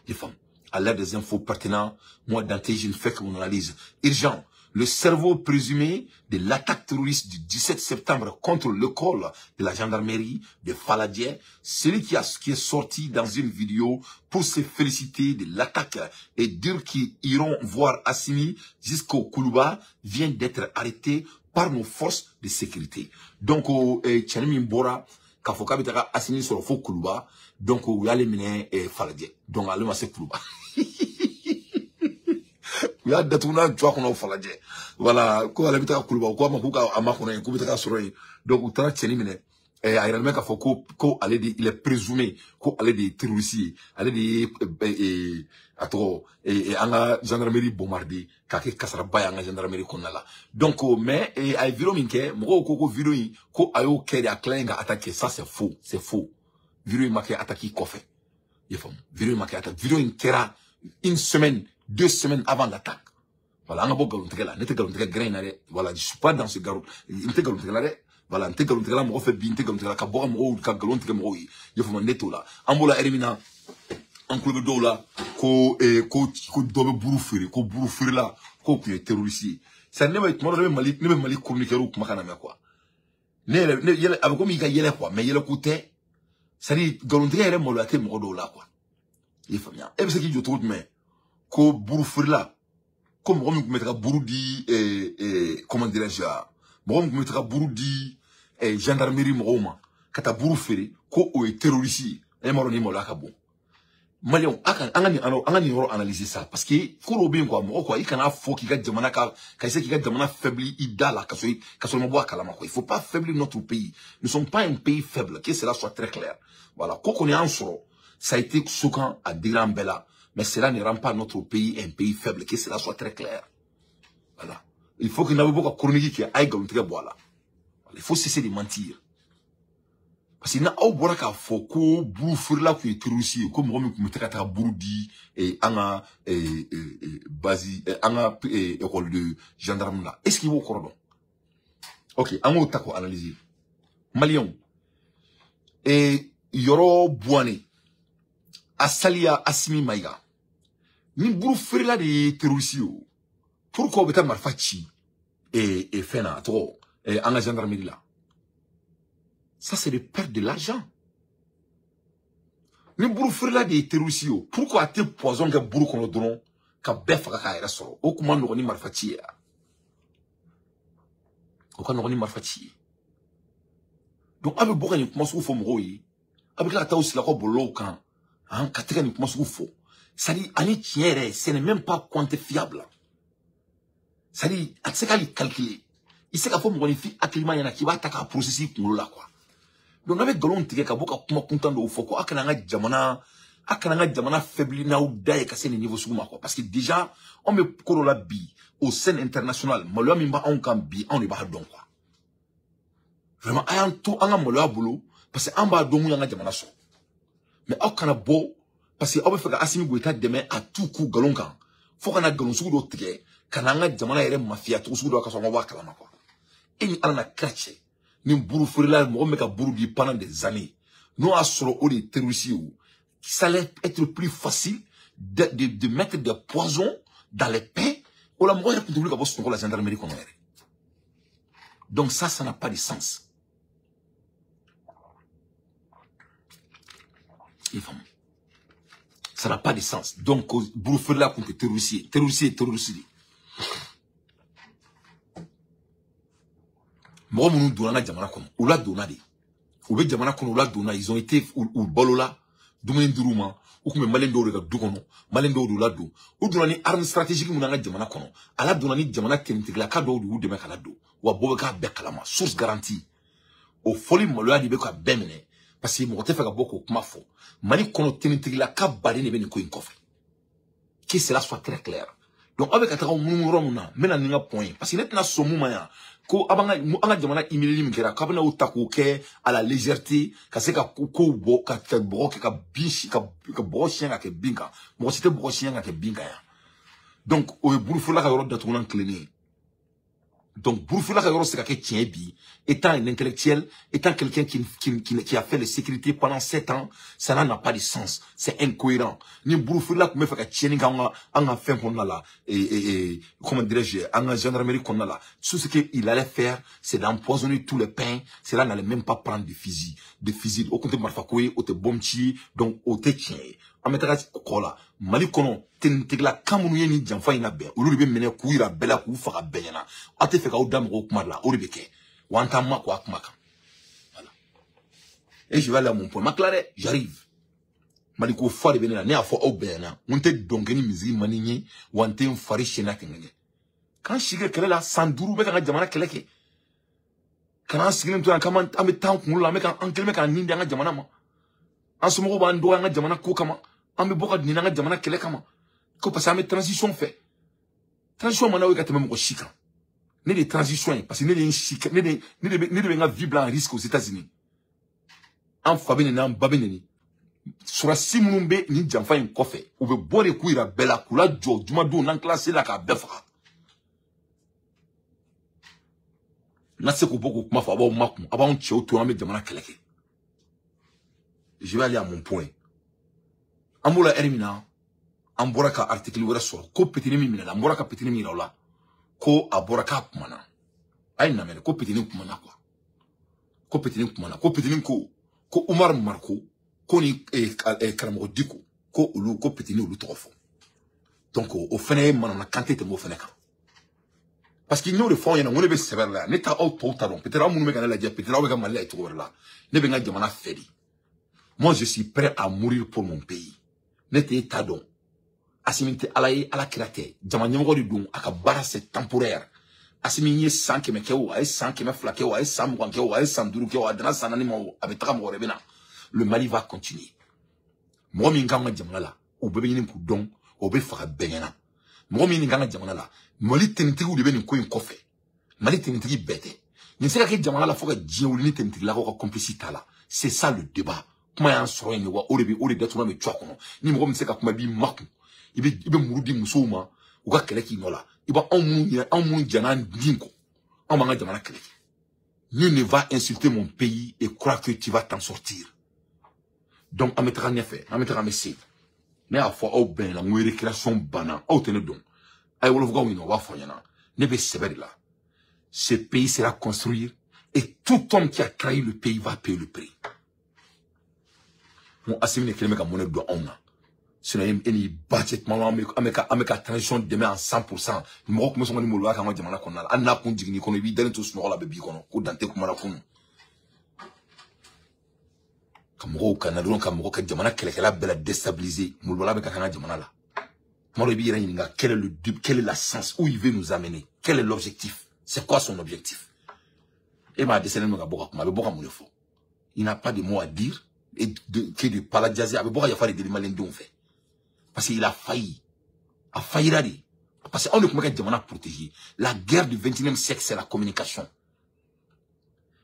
I faamu? À l'ère des infos pertinents, moi Dante, je ne fais que mon analyse. Urgent. Le cerveau présumé de l'attaque terroriste du 17 septembre contre l'école de la gendarmerie de Faladié, celui qui est sorti dans une vidéo pour se féliciter de l'attaque et dire qu'ils iront voir Assimi jusqu'au Koulouba, vient d'être arrêté par nos forces de sécurité. Donc, cɛnin min bɔra k'a fɔ k'a bɛ taga Assimi sɔrɔ fo Koulouba, donc u y'ale minɛ Faladié. Donc ale ma se Koulouba. U y'a datugu n'a jɔ a kɔnɔ Falajɛ. Voilà, ko ale bɛ taga Kuluba, ko a ma k'u ka a makɔnɔ yen, k'u bɛ taga sɔrɔ yen. Donc u taara cɛnin minɛ. A yɛrɛ bɛ k'a fɔ ko ale de, il est présumé ko ale de ye terroriste ye, ale de ye a tɔgɔ an ka gendarmerie bombardé k'a kɛ kasaraba ye an ka gendarmerie kɔnɔna la. Donc mais a ye vidéo min kɛ, mɔgɔw ko vidéo in ko a y'o kɛ de a tilalen ka attaquer. Ça c'est faux, c'est faux. Vidéo in ma kɛ attaque kɔfɛ. I y'a faamu? Vidéo in ma kɛ attaque, vidéo in kɛra une semaine, 2 semaines avant l'attaque. Voilà, an ka bɔ nkalontigɛ la. Ne tɛ nkalontigɛ gɛrɛ in na dɛ. Voilà, je suis pas dans ce garou. N tɛ nkalontigɛ la dɛ. Voilà, n tɛ nkalontigɛ la mɔgɔ fɛ bi, n tɛ nkalontigɛ la ka bɔ ka mɔgɔw ka nkalon tigɛ mɔgɔw ye. I y'a faamu? Ne t'o la. An b'o la ɛri min na, an tulo bɛ dɔw la ko ko dɔ bɛ buru feere, ko buru feerela k'o tun ye terroriste ye. C'est à dire ne bɛ tuma dɔ ne bɛ Mali chroniqueurs kumakan lamɛn quoi. Ne yɛrɛ ne yɛlɛ a bɛ komi i ka yɛlɛ quoi, mais yɛlɛko tɛ. C'est à dire nkalontigɛ yɛrɛ maloya tɛ mɔgɔ dɔw la quoi. I y'a faamuya? E bɛ se k'i jɔ cogo jumɛn ko buru feerela, ko mɔgɔ min tun bɛ taga buru di, comment dirais-je, mɔgɔ min tun bɛ taga buru di gendarmerie mɔgɔw ma ka taa buru feere, ko o ye terroriste ye? E m'a dɔn ni maloya ka bon. Maliyɛnw, a ka an ka nin yɔrɔ analyser sa, parce que ko dɔw bɛ yen quoi, mɔgɔ quoi, i kana fɔ k'i ka jamana ka essayer k'i ka jamana faiblir i da la ka sɔrɔ i ma bɔ a kalama quoi. Il faut pas faiblir notre pays. Nous sommes pas un pays faible, que cela soit très clair. Voilà, ko kɔni y'an sɔrɔ, ça a été choquant a digira an bɛɛ la. Mais cela ne rend pas notre pays un pays faible, que cela soit très clair. Voilà. Il faut que nous ayons chronique qui aille. Il faut cesser de mentir. Parce que nous avons dit que buru feerela tun ye terroriste ye, ko mɔgɔ min tun bɛ taga buru di an ka base, an ka école de gendarme la. Est-ce qu'il b'o kɔrɔ dɔn? Ok, an k'o ta k'o analyser. Maliyɛnw, Yɔrɔ Buwane, Asaliya Assimi Maïga, ni buru feerela de ye terroriste ye o, pourquoi u bɛ taa marifa ci fɛn na, a tɔgɔ an ka gendarmerie la? Ça c'est de perdre de l'argent. Ni buru feerela de ye terroriste ye o, pourquoi a tɛ poison kɛ buru kɔnɔ dɔrɔn ka bɛɛ faga k'a yɛrɛ sɔrɔ? O kun ma nɔgɔn ni marifa ci ye, o ka nɔgɔn ni marifa ci ye. Donc a bɛ bɔ ka nin kuma sugu fɔ mɔgɔw ye, a bɛ tila ka taa u sigi a ka bɔlɔlɔw kan, ka tɛ ka nin kuma sugu fɔ. C'est-à-dire ani tiɲɛ yɛrɛ, ce n'est même pas quantifiable. C'est-à-dire a tɛ se k'ale calculer. I tɛ se k'a fɔ mɔgɔninfin hakilima ɲɛna k'i b'a ta k'a processus i kunkolo la quoi. Donc n'a bɛ nkalon tigɛ ka bɔ ka kuma kuntan dɔw fɔ ko a kana an ka jamana, a kana an ka jamana faiblir n'aw da ye ka se nin niveau sugu ma quoi. Parce que déjà anw bɛ ko dɔ la bi au scène internationale, maloya min b'anw kan bi, anw de b'a dɔn quoi. Vraiment a y'an to an ka maloya bolo, parce que an b'a dɔn mun y'an ka jamana sɔrɔ. Mais aw kana bɔ parce que aw bɛ fɛ ka Assimi Goïta dɛmɛ a tout coup nkalon kan, fo ka na nkalon sugu dɔ tigɛ ka na an ka jamana yɛrɛ mafiya cogo sugu dɔ ka sɔrɔ an ma bɔ a kalama quoi. E ni Ala na kira cɛ, ni buru feerela mɔgɔ min bɛ ka buru di pendant des années, n'o y'a sɔrɔ o de ye terroriste ye o, ça allait être plus facile de mettre des poisons dans les pains. O la mɔgɔ yɛrɛ tun tɛ wuli ka bɔ sunɔgɔ la gendarmerie kɔnɔ yɛrɛ. Donc ça, ça n'a pas de sens. Ça n'a pas de sens. Donc, buru feerela tun tɛ terroriste ye. Terroriste ye terroriste de ye. Mɔgɔ minnu donna an ka jamana kɔnɔ, u ladonna de. U bɛ jamana kɔnɔ, u ladonna, ils ont été u balola, dumuni dir'u ma, u tun bɛ malien dɔw de ka du kɔnɔ, malien dɔw de y'u ladon. U donna ni arme stratégique mun an ka jamana kɔnɔ, a ladonna ni jamana tenitigilaka dɔw de y'u dɛmɛ ka ladon. Wa bɔ bɛ k'a bɛɛ kalama, source garantie. O fɔli maloya de bɛ ka bɛɛ minɛ, parce que mɔgɔ tɛ fɛ ka bɔ k'o kuma fɔ. Mali kɔnɔ tenitigilaka baden de bɛ nin ko in kɔfɛ. Que cela soit très clair. Donc aw bɛ ka taga munumunu yɔrɔ mun na, n bɛna ni n ka point ye, parce que ne tɛna sɔn mun ma yan, ko a b'an ka an ka jamana humilier min kɛra, k'a bɛna o ta k'o kɛ à la légèreté, ka se ka kow bɔ, ka bɔgɔ kɛ ka bin, ka bɔgɔ siɲɛ ka kɛ bin kan. Mɔgɔ si tɛ bɔgɔ siɲɛ ka kɛ bin kan yan. Donc o ye Burufila ka yɔrɔ datugulan tilennen ye. Donc Burufila ka yɔrɔ se ka kɛ tiɲɛ bi, étant un intellectuel, étant quelqu'un qui a fait la sécurité pendant 7 ans, ça n'a pas de sens, c'est incohérent. Ni Burufila tun bɛ fɛ ka tiɲɛni kɛ an ka fɛn kɔnɔna la, et comment dirais-je, an ka gendarmerie kɔnɔna la, tout ce qu'il allait faire, c'est d'empoisonner tous les pains. Cela n'allait même pas prendre de fusil, de fusil. O kun tɛ marifa ko ye, o tɛ bombe ci, donc o tɛ tiɲɛ ye. An bɛ taga kɔ la, Mali kɔnɔ tenitigila kan minnu ye nin janfa in labɛn, olu de bɛ minɛ k'u yira bɛɛ la, k'u faga bɛɛ ɲɛna. Aw tɛ fɛ k'aw da mɔgɔw kuma la, o de bɛ kɛ. Wa an t'an makɔ a kuma kan. Voilà. Et je vais aller à mon point. Ma tila dɛ, j'arrive. Mali ko fa de bɛ ne la, ne y'a fɔ aw bɛɛ ɲɛna. N tɛ dɔn kɛ ni misiri man di n ye, wa n tɛ n fari siyɛn n'a kɛ ŋɛɲɛ. K'an si kɛ kɛlɛ la, san 5 bɛ ka n ka jamana kɛlɛ kɛ. Ka n'an sigilen to yan, k'an bɛ taa an kunkolo la, an bɛ an kɛlen bɛ k'an nin di an ka jamana ma. An somɔgɔw b'an dɔgɔya an ka jamana ko kama. An bɛ bɔ ka nin an ka jamana kɛlɛ kama. Ko parce que an bɛ transition fɛ. Transition man d'aw ye ka tɛmɛ mɔgɔ si kan. Ne de ye transition ye, parce que ne de ye n si ne de bɛ n ka vie bila en risque aux États-Unis. An fa bɛ nin, an ba bɛ nin. Sɔrɔdasi minnu bɛ nin janfa in kɔfɛ, u bɛ bɔ de k'u yira bɛɛ la, k'u lajɔ jumadenw n'an tilala seli la k'a bɛɛ faga. N'a se k'u bɔ k'o kuma fɔ, a b'aw makun, a b'anw cɛw to, an bɛ jamana kɛlɛ kɛ. Je vais aller à mon point. An b'o la ɛri min na, an bɔra ka article wɛrɛ sɔrɔ, ko petini min minɛna, an bɔra ka petini min yira o la, ko a bɔra k'a kumana. A ye namɛnɛ, ko petini kumana quoi. Ko petini kumana, ko petini ko Umar Mariko, ko ni karamɔgɔ Diko, ko olu, ko petini olu tɔgɔ fɔ. Donc o fɛnɛ ye manamanakan tɛ tɛmɛ o fɛnɛ kan. Parce que n y'o de fɔ aw ɲɛna, n ko ne bɛ sɛbɛ la yan, ne t'a aw tɔw ta dɔn, peut-être aw minnu bɛ ka ne lajɛ, peut-être aw bɛ ka Mali lajɛ cogo wɛrɛ la. Ne bɛ n ka jamana fɛ de. Moi, je suis prêt à mourir pour mon pays. Ne t'e ta dɔn. Assimi tɛ Ala ye, Ala kira tɛ. Jama ɲɛmɔgɔ de don, a ka baara c'est temporaire. Assimi ye san 100 kɛ o, a ye san 200 kɛ o, a ye san 20 kɛ o, a ye san 5 kɛ o, a danna san 4 ma o, a bɛ taga mɔgɔ wɛrɛ bɛ na. Le Mali va continuer. Mɔgɔ min kan ka jamana la, o bɛɛ bɛ ɲini k'u dɔn, o bɛ faga bɛɛ ɲɛna. Mɔgɔ min kan ka jamana la, Mali tenitigiw de bɛ nin ko in kɔfɛ. Mali tenitigi bɛɛ tɛ. Nin se ka kɛ jamana la fo ka diɲɛ wuli ni tenitigilakaw ka complice t'a la. C'est ça le débat. Kuma y'an sɔrɔ yen de wa, o de bɛ o de datugulan bɛ cu a kɔnɔ. Ni mɔgɔ min tɛ se ka kuma, i b'i makun. I bɛ muru di musow ma, u ka kɛlɛ k'i nɔ la. I b'a anw minnu ɲinɛ, anw minnu jɛnna an den kɔ, anw b'an ka jamana kɛlɛ kɛ. Nul ne va insulter mon pays et croire que tu vas t'en sortir. Donc an bɛ taga ɲɛfɛ, an bɛ taga, an bɛ se. Ne y'a fɔ aw bɛɛ ɲɛna, n ko récréation banna, aw tɛ ne dɔn. A ye wolofukaw ɲininka, u b'a fɔ ɲɛna. Ne bɛ sɛbɛ de la. Ce pays sera construit et tout homme qui a trahi le pays va payer le prix. N ko Assimi de kɛlen bɛ ka mɔnɛ don anw na. Sinon e n'i ba cɛ tuma an bɛ ka transition dɛmɛ en 100%. Mɔgɔ tun bɛ sɔn ka ni maloya k'an ka jamana kɔnɔna la. Hali n'a kun jiginn'i kɔnɔ, i b'i dalen to sunɔgɔ la, a bɛ b'i kɔnɔ. Ko dan tɛ kuma la kunun. Ka mɔgɔw ka na dɔrɔn ka mɔgɔ ka jamana kɛlɛkɛla bɛɛ la déstabiliser. Maloya bɛ ka k'an ka jamana la. Tuma dɔ i b'i yɛrɛ ɲininka quel est la sens, où il veut nous amener, quel est l'objectif, c'est quoi son objectif. E m'a dɛsɛlen don ka bɔ ka kuma, a bɛ bɔ ka mun de fɔ? Il n'a pas de mots à dire et que de palajaser, a bɛ bɔ ka yafa de deli maliyɛndenw fɛ. Parce qu'il a failli. A faillira de. Parce que anw de tun bɛ ka jamana protéger. La guerre du 21e siècle, c'est la communication.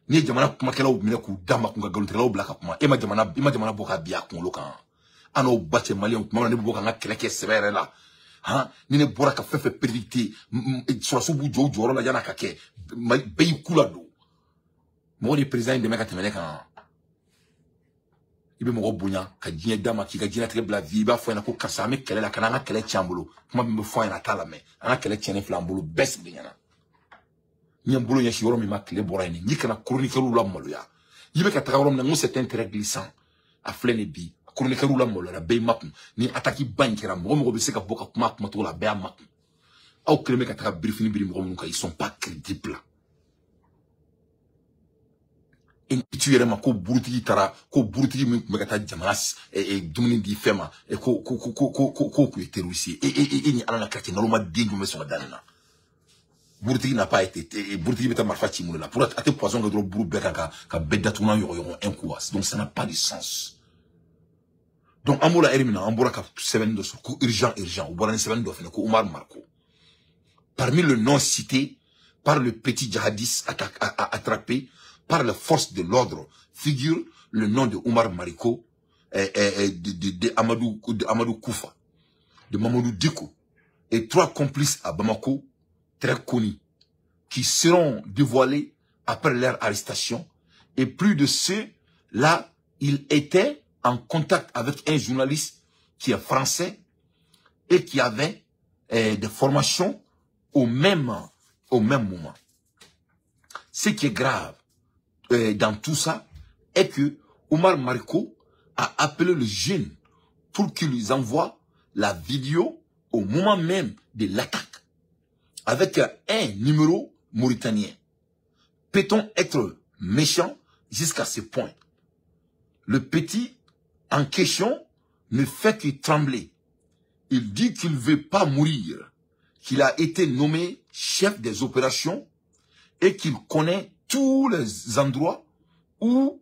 N'i ye jamana kumakɛlaw minɛ k'u da ma kun ka nkalontigɛlaw bila ka kuma, e ma jamana bɔ ka bin a kunkolo kan. An n'aw ba cɛ maliyɛnw, tuma min na ne bɛ bɔ ka n ka kɛlɛ kɛ sɛbɛ yɛrɛ la. Han, ni ne bɔra ka fɛn fɛn prédicter, sɔrɔdasiw b'u jɔ u jɔyɔrɔ la yan'a ka kɛ. Bɛɛ y'i ku ladon. Mɔgɔ de ye président in dɛmɛ ka tɛmɛ ne kan. I bɛ mɔgɔ bonya ka diɲɛ d'a ma k'i ka diɲɛlatigɛ bila vie, i b'a fɔ a ɲɛna ko karisa an bɛ kɛlɛ la, ka n'an ka kɛlɛ tiɲɛ an bolo. Kuma min bɛ fɔ a ɲɛna a t'a lamɛn. An ka kɛlɛ tiɲɛnen filɛ an bolo, bɛɛ sigilen ɲɛna. N ye n bolo ɲɛsin yɔrɔ min ma, tile bɔra yen. N'i kana chroniqueur la maloya. I bɛ ka taga yɔrɔ min na, n ko c'est un terrain glissant. A filɛ nin bi, chroniqueur la maloyara, bɛɛ y'i makun. Ni attaque ba in kɛra, mɔgɔ mɔgɔ bɛ se ka bɔ ka kuma a kumacogo la, bɛɛ y'a makun. Aw kɛlen bɛ ka taga birifini biri mɔgɔ minnu kan, ils sont pas crédibles. Tu yɛrɛ ma ko burutigi taara ko burutigi min tun bɛ ka taa jamana dumuni di fɛn ma ko ko ko ko ko ko kun ye terroriste ye e ni Ala na kira cɛ naloma den jumɛn bɛ sɔn ka da nin na. Burutigi n'a pas été burutigi bɛ taa marifa ci mun de la pour a tɛ poison kɛ dɔrɔn buru bɛɛ kan ka bɛɛ datugulan ɲɔgɔn un coup. Donc ça n'a pas de sens. Donc an b'o la heure min na an bɔra ka sɛbɛnni dɔ sɔrɔ ko urgent urgent u bɔra ni sɛbɛnni dɔ fɛnɛ ko Oumar Mariko parmi le nom cité par le petit djihadiste attrapé par les forces de l'ordre figure le nom de Oumar Mariko, de Amadou Koufa, de Mamadou Dicko et 3 complices à Bamako très connus qui seront dévoilés après leur arrestation. Et plus de ceux-là, il était en contact avec un journaliste qui est français et qui avait des formations au même moment. Ce qui est grave dans tout ça est que Oumar Mariko a appelé le jeune pour qu'il lui envoie la vidéo au moment même de l'attaque avec un numéro mauritanien. Peut-on être méchant jusqu'à ce point? Le petit en question ne fait que trembler. Il dit qu'il ne veut pas mourir, qu'il a été nommé chef des opérations et qu'il connaît tous les endroits où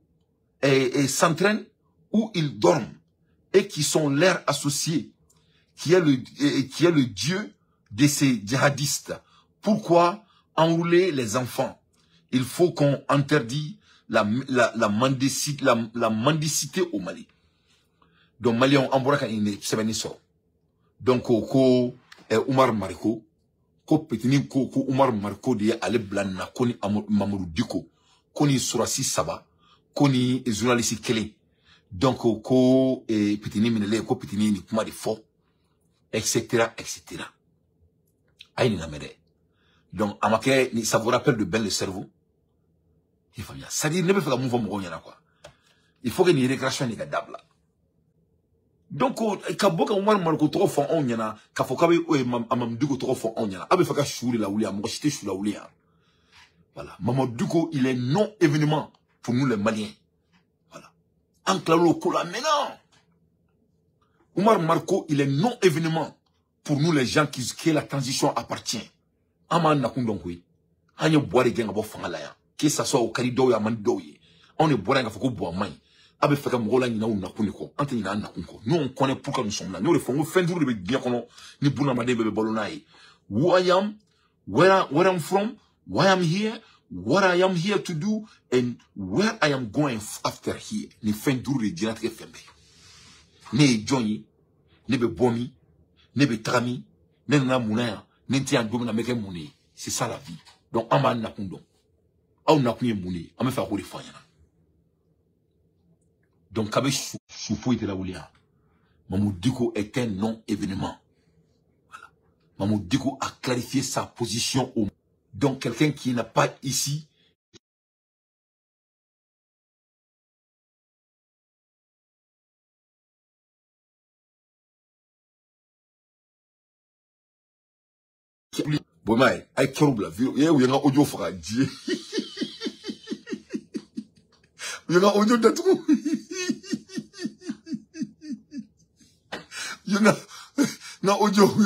et s'entraînent, où ils dorment et qui sont leurs associés, qui est le dieu de ces djihadistes. Pourquoi enrouler les enfants? Il faut qu'on interdise la mendicité au Mali. Donc Mali on bɔra ka nin sɛbɛnni sɔrɔ. Donc ko Oumar Mariko ko petini ko Oumar Mariko de ye ale bila nin na ko ni Mamadou Dicko ko ni surasi 3 ko ni journaliste kelen. Donc ko petini minɛlen ko petini ni kuma de fɔ etc etc. A ye nin lamɛn dɛ. Donc a ma kɛ ça vous rappelle de Ben le cerveau. C'est-à-dire ne bɛ fɛ ka mun fɔ mɔgɔw ɲɛna quoi. Il faut que nin récréation nin ka dabila. Donc ka bɔ ka Oumar Mariko tɔgɔ fɔ anw ɲɛna k'a fɔ k'a bɛ Mamadou Dicko tɔgɔ fɔ anw ɲɛna a bɛ fɛ ka su de lawuli yan mɔgɔ si tɛ su lawuli yan. Voilà, Mamadou Dicko il est non événement pour nous les Maliens. Voilà, an tilal'o ko la maintenant. Oumar Mariko il est non événement pour nous les gens qui la transition appartient. An m'an nakun dɔn koyi. An ye buwa de gɛn ka bɔ fanga la yan. Que ça soit o ka di dɔw ye a man di dɔw ye. Anw de bɔra yen k'a fɔ ko buwa man ɲi. A bɛ fɛ ka mɔgɔw la ɲinɛ u nakun de kɔ. An tɛ ɲinɛ an nakun kɔ. Nous on connaît pourquoi nous sommes là. N'o de fɔ n ko fɛn duuru de bɛ diɲɛ kɔnɔ ni bunadamaden bɛɛ bɛ balo n'a ye. Who I am, where I'm from, why I'm here, what I am here to do, and where I am going after here. Nin fɛn duuru de ye diɲɛlatigɛ fɛn bɛɛ ye. Ne ye jɔn ye, ne bɛ bɔ min, ne bɛ taga min, ne nana mun na yan, ne tɛ yan don min na n bɛ kɛ mun de ye. C'est ça la vie. Donc an b'an nakun dɔn. Aw nakun ye mun de ye, an bɛ fɛ k'o de fɔ an ɲɛna. Donc k'a bɛ su foyi tɛ lawuli yan. Mamadou Dicko est un non-événement. Voilà. Mamadou Dicko a clarifié sa position au. Donc quelqu'un qui n'a pas ici bon mai ay kɛr'u bila u ye n ka audio faga diɲɛ u ye n ka audio datugu u ye n ka audio u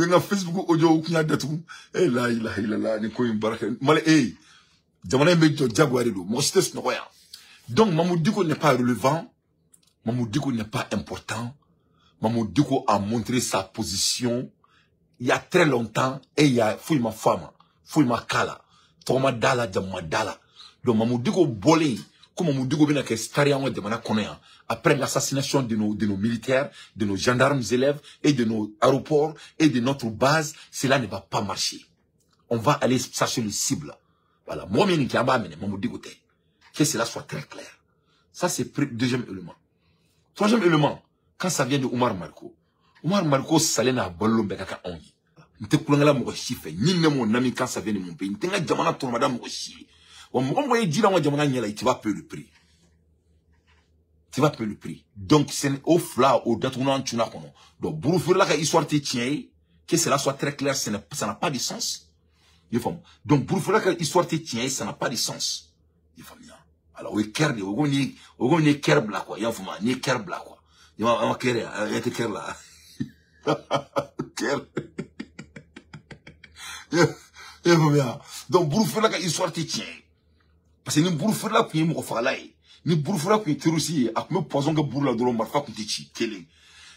ye n ka Facebook audio u kun y'a datugu. Eh la ilaha illallah ni ko in baara kɛ Mali eh jamana in bɛ jɔ diyagoya de don mɔgɔ si tɛ sunɔgɔ yan. Donc Mamadou Dicko n'est pas relevant, Mamadou Dicko n'est pas important. Mamadou Dicko a montré sa position il y a très longtemps et il y a foyi ma fɔ a ma, foyi ma k'a la, tɔgɔ ma d'a la, jamu ma d'a la. Donc Mamadou Dicko bɔlen ko Mamadou Dicko bɛna kɛ star ye an ka jamana kɔnɔ yan après l'assassination de nos militaires, de nos gendarmes élèves et de nos aéroports et de notre base, cela ne va pas marcher. On va aller chercher le cible. Voilà, mɔgɔ min ye nin kɛ an b'a minɛ, Mamadou Dicko tɛ. Que cela soit très clair. Ça c'est deuxième élément. Troisième élément, quand ça vient de Oumar Mariko, Oumar Mariko salen n'a balo bɛɛ ka kan anw ye. N tɛ kulonkɛ la mɔgɔ si fɛ. Ni ne mon ami quand ça vient de mon pays, n tɛ n ka jamana tɔnɔmada mɔgɔ si ye. Wa mɔgɔ mɔgɔ ye ji la an ka jamana ɲɛ la, tu vas payer le prix. Tu vas payer le prix. Donc c'est au fila o datugunan cunna kɔnɔ. Donc burufeerela ka histoire tɛ tiɲɛ ye. Que cela soit très clair, ça n'a pas de sens. I faamu? Donc burufeerela ka histoire tɛ tiɲɛ ye, ça n'a pas de sens. I faamuya? Alors o ye kɛri de ye, o komi ni o komi ni ye kɛri bila quoi, i y'a faamu? N'i ye kɛri bila quoi, i ma an ma kɛri, e tɛ kɛri la. Kɛri. I y'a faamuya? Donc burufeerela ka histoire tɛ tiɲɛ ye. Parce que ni burufeerela tun ye mɔgɔ fagala ye, ni burufeerela tun ye terroriste ye, a tun bɛ poison kɛ buru la dɔrɔn, marifa tun tɛ ci kelen.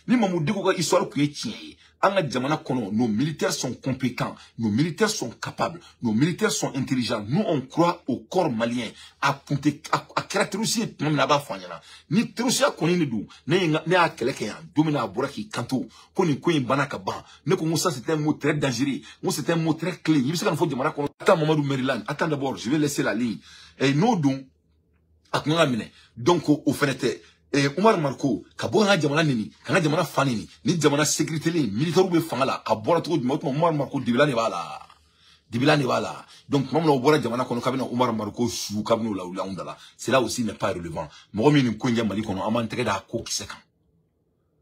Ni Mahmoud Dicko ka histoire tun ye tiɲɛ ye, an ka jamana kɔnɔ, nos militaires sont compétents, nos militaires sont capables, nos militaires sont intelligents. Nous, on croit au corps malien. A tun tɛ a kɛra terroriste ye tuma min na, a b'a fɔ an ɲɛna. Ni terroriste kɔni de don, ne ye ne y'a kɛlɛ kɛ yan don min na, a bɔra k'i kanto ko nin ko in banna ka ban. Ne ko n ko ça, c'est un mot très dangereux, n ko c'est un mot très clé. I bɛ se ka nin fɔ jamana kɔnɔ. Attends, Mamadou Maryland, attends d'abord, je vais laisser la ligne. Et n'o don, a tun kan ka minɛ. Donc o fɛnɛ tɛ. Umar Mariko ka bɔ an ka jamana neni, ka an ka jamana fa neni, ni jamana sécurité len militaire bɛ fanga la, a bɔra cogo jumɛn? O tuma Umar Mariko dibila de b'a la, dibila de b'a la. Donc tuma min na o bɔra jamana kɔnɔ, k'a bɛna Umar Mariko su kabini o la wuli anw da la, cela aussi n'est pas relevant. Mɔgɔ min nin ko in kɛ Mali kɔnɔ, an b'an tɛgɛ da a ko kisɛ kan.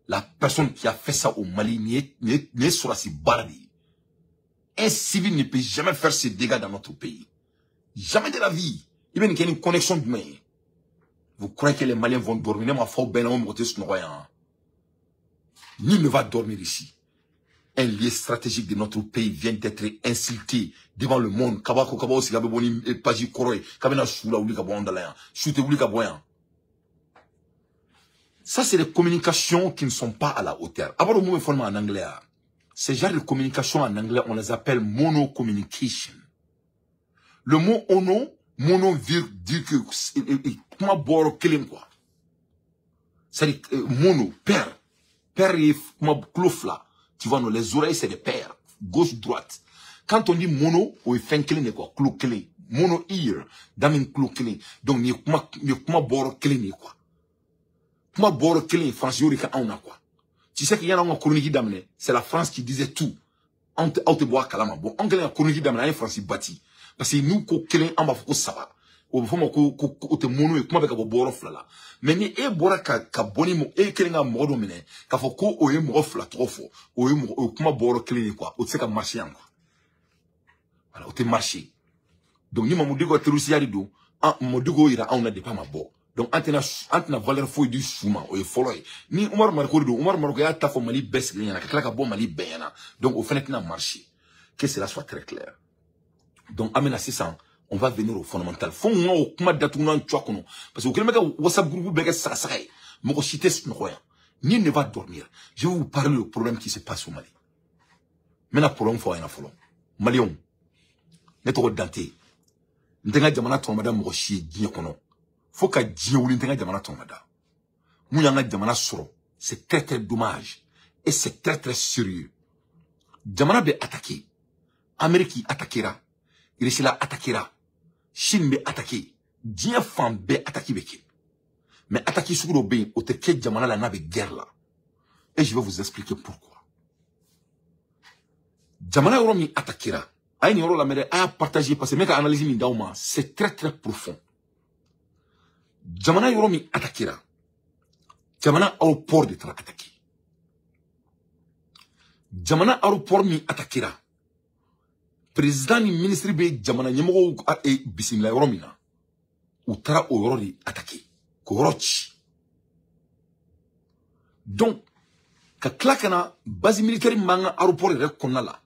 La personne qui a fait ça au Mali, nin ye sɔrɔdasi baara de ye. Un civil ne peut jamais faire ces dégâts dans notre pays, jamais de la vie. I bɛ nin kɛ ni connexion jumɛn ye? Vous croyez que les Maliens vont dormir? Ne m'a fɔ bɛɛ na, o mɔgɔ tɛ sunɔgɔ yan. Nul ne va dormir ici. Un lieu stratégique de notre pays vient d'être insulté devant le monde. Kabako kabako sigi a bɛ bɔ ni page kɔrɔ ye k'a bɛna su la wuli ka bɔ anw da la yan. Su tɛ wuli ka bɔ yan. Ça, c'est des communications qui ne sont pas à la hauteur. A b'a dɔn mun bɛ fɔ ma en anglais ah? Ces genres de communication en anglais, on les appelle monocommunication. Le mot ono, mono veut dire que kuma bɔrɔ kelen quoi. C'est-à-dire mono, paire. Paire ye kuma tulo fila. Tu vois, non, les oreilles, c'est des paires. Gauche, droite. Quand on dit mono, o ye fɛn kelen de quoi, tulo kelen. Mono ear, damin tulo kelen. Donc nin ye kuma bɔrɔ kelen de ye quoi. Kuma bɔrɔ kelen, France y'o de kɛ anw na quoi. Tu sais qu'il y a anw ka chronique daminɛ, c'est la France qui disait tout. Anw tɛ aw tɛ bɔ a kalama. Bon, anw kɛlen ka chronique daminɛ, an ye France bati. Parce que n'u ko kelen, an b'a fɔ ko saba. O bɛ fɔ ma ko o tɛ mono ye, kuma bɛ ka bɔ bɔyɔrɔ fila la. Mais ni e bɔra ka bɔ ni e kelen ka mɔgɔ dɔ minɛ k'a fɔ ko o ye mɔgɔ fila tɔgɔ fɔ, o ye mɔgɔ o ye kuma bɔyɔrɔ kelen ye quoi, o tɛ se ka marcher yan quoi. Voilà, o tɛ marcher. Donc ni Mahmoud Dicko ka terroriste de don, an Mahmoud Dicko yira anw na depuis a ma bɔ. Donc an tɛna valeur foyi di su ma, o ye fɔlɔ ye. Ni Umar Mariko de don, Umar Mariko y'a ta fɔ Mali bɛɛ sigilen ɲɛna ka tila ka bɔ Mali bɛɛ ɲɛna. Donc o fɛnɛ tɛna marcher. Que cela soit très clair. Donc an bɛna sisan, on va venir au fondamental. Fo n ka o kuma datugulan cɔ kɔnɔ, parce que o kɛlen bɛ ka WhatsApp groupe bɛɛ kɛ sagasaga ye. Mɔgɔ si tɛ sunɔgɔ yan. Nul ne va dormir. Je vais vous parler du problème qui se passe au Mali. N bɛna problème fɔ aw ɲɛna fɔlɔ. Maliyɛnw, ne tɔgɔ Dante. N tɛ n ka jamana tɔnɔmada mɔgɔ si ye diɲɛ kɔnɔ. Fo ka diɲɛ wuli, n tɛ n ka jamana tɔnɔmada. Mun y'an ka jamana sɔrɔ, c'est très très dommage et c'est très très sérieux. Jamana bɛ attaqué. Amérique attaquera, Russie la attaquera, Chine bɛ attaqué, diɲɛ fan bɛɛ attaque bɛ kɛ. Mais attaque sugu dɔ bɛ yen, o tɛ kɛ jamana la n'a bɛ guerre la. Et je vais vous expliquer pourquoi. Jamana yɔrɔ min attaquera, a ye nin yɔrɔ lamɛn dɛ, a y'a partager parce que n bɛ ka analyse min d'aw ma, c'est très très profond. Jamana yɔrɔ min attaquera, jamana aéroport de taara attaqué. Jamana aéroport min attaquera, président ni ministre bɛ jamana ɲɛmɔgɔw bisimila yɔrɔ min na, u taara o yɔrɔ de attaqué k'o yɔrɔ ci. Donc ka tila ka na base militaire min b'an ka aéroport yɛrɛ kɔnɔna la,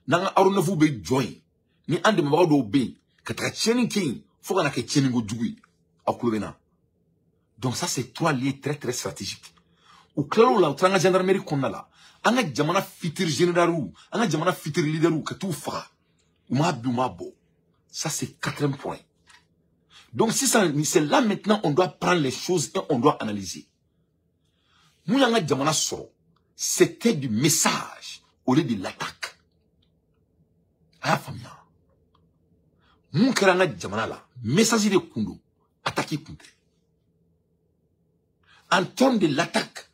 n'an ka aéronef bɛ jɔ yen, ni an dɛmɛbaga dɔw bɛ yen, ka taga tiɲɛni kɛ yen fo ka na kɛ tiɲɛni kojugu ye, aw tulo bɛ na. Donc ça, c'est trois lieux très très stratégiques. U tilal'o la, u taara an ka gendarmerie kɔnɔna la, an ka jamana futur généraux, an ka jamana futur leaderw, ka t'u faga. U m'a bin, u m'a bɔ. Ça, c'est quatrième point. Donc sisan, c'est là maintenant on doit prendre les choses et on doit analyser. Mun y'an ka jamana sɔrɔ, c'était du message au lieu de l'attaque. A y'a faamuya? Mun kɛra an ka jamana la, message de kun don, attaque kun tɛ. En termes de l'attaque,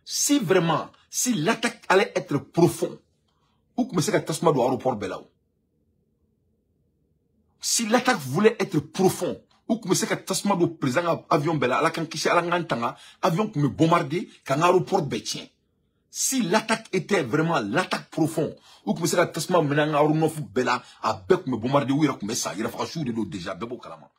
si vraiment, si l'attaque allait être profond, u tun bɛ se ka tasuma don aéroport bɛɛ la o. Si l'attaque voulait être profond, u tun bɛ se ka tasuma don président ka avion bɛɛ la, Ala k'an kisi, Ala k'an tanga, avion tun bɛ bombarder k'an ka aéroport bɛɛ tiɲɛ. Si l'attaque était vraiment l'attaque profonde, u tun bɛ se ka tasuma minɛ an ka aéronef bɛɛ la, a bɛɛ tun bɛ bombarder, u yɛrɛ tun bɛ sa. Yɛrɛfagasiw de don déjà, bɛɛ b'o kalama.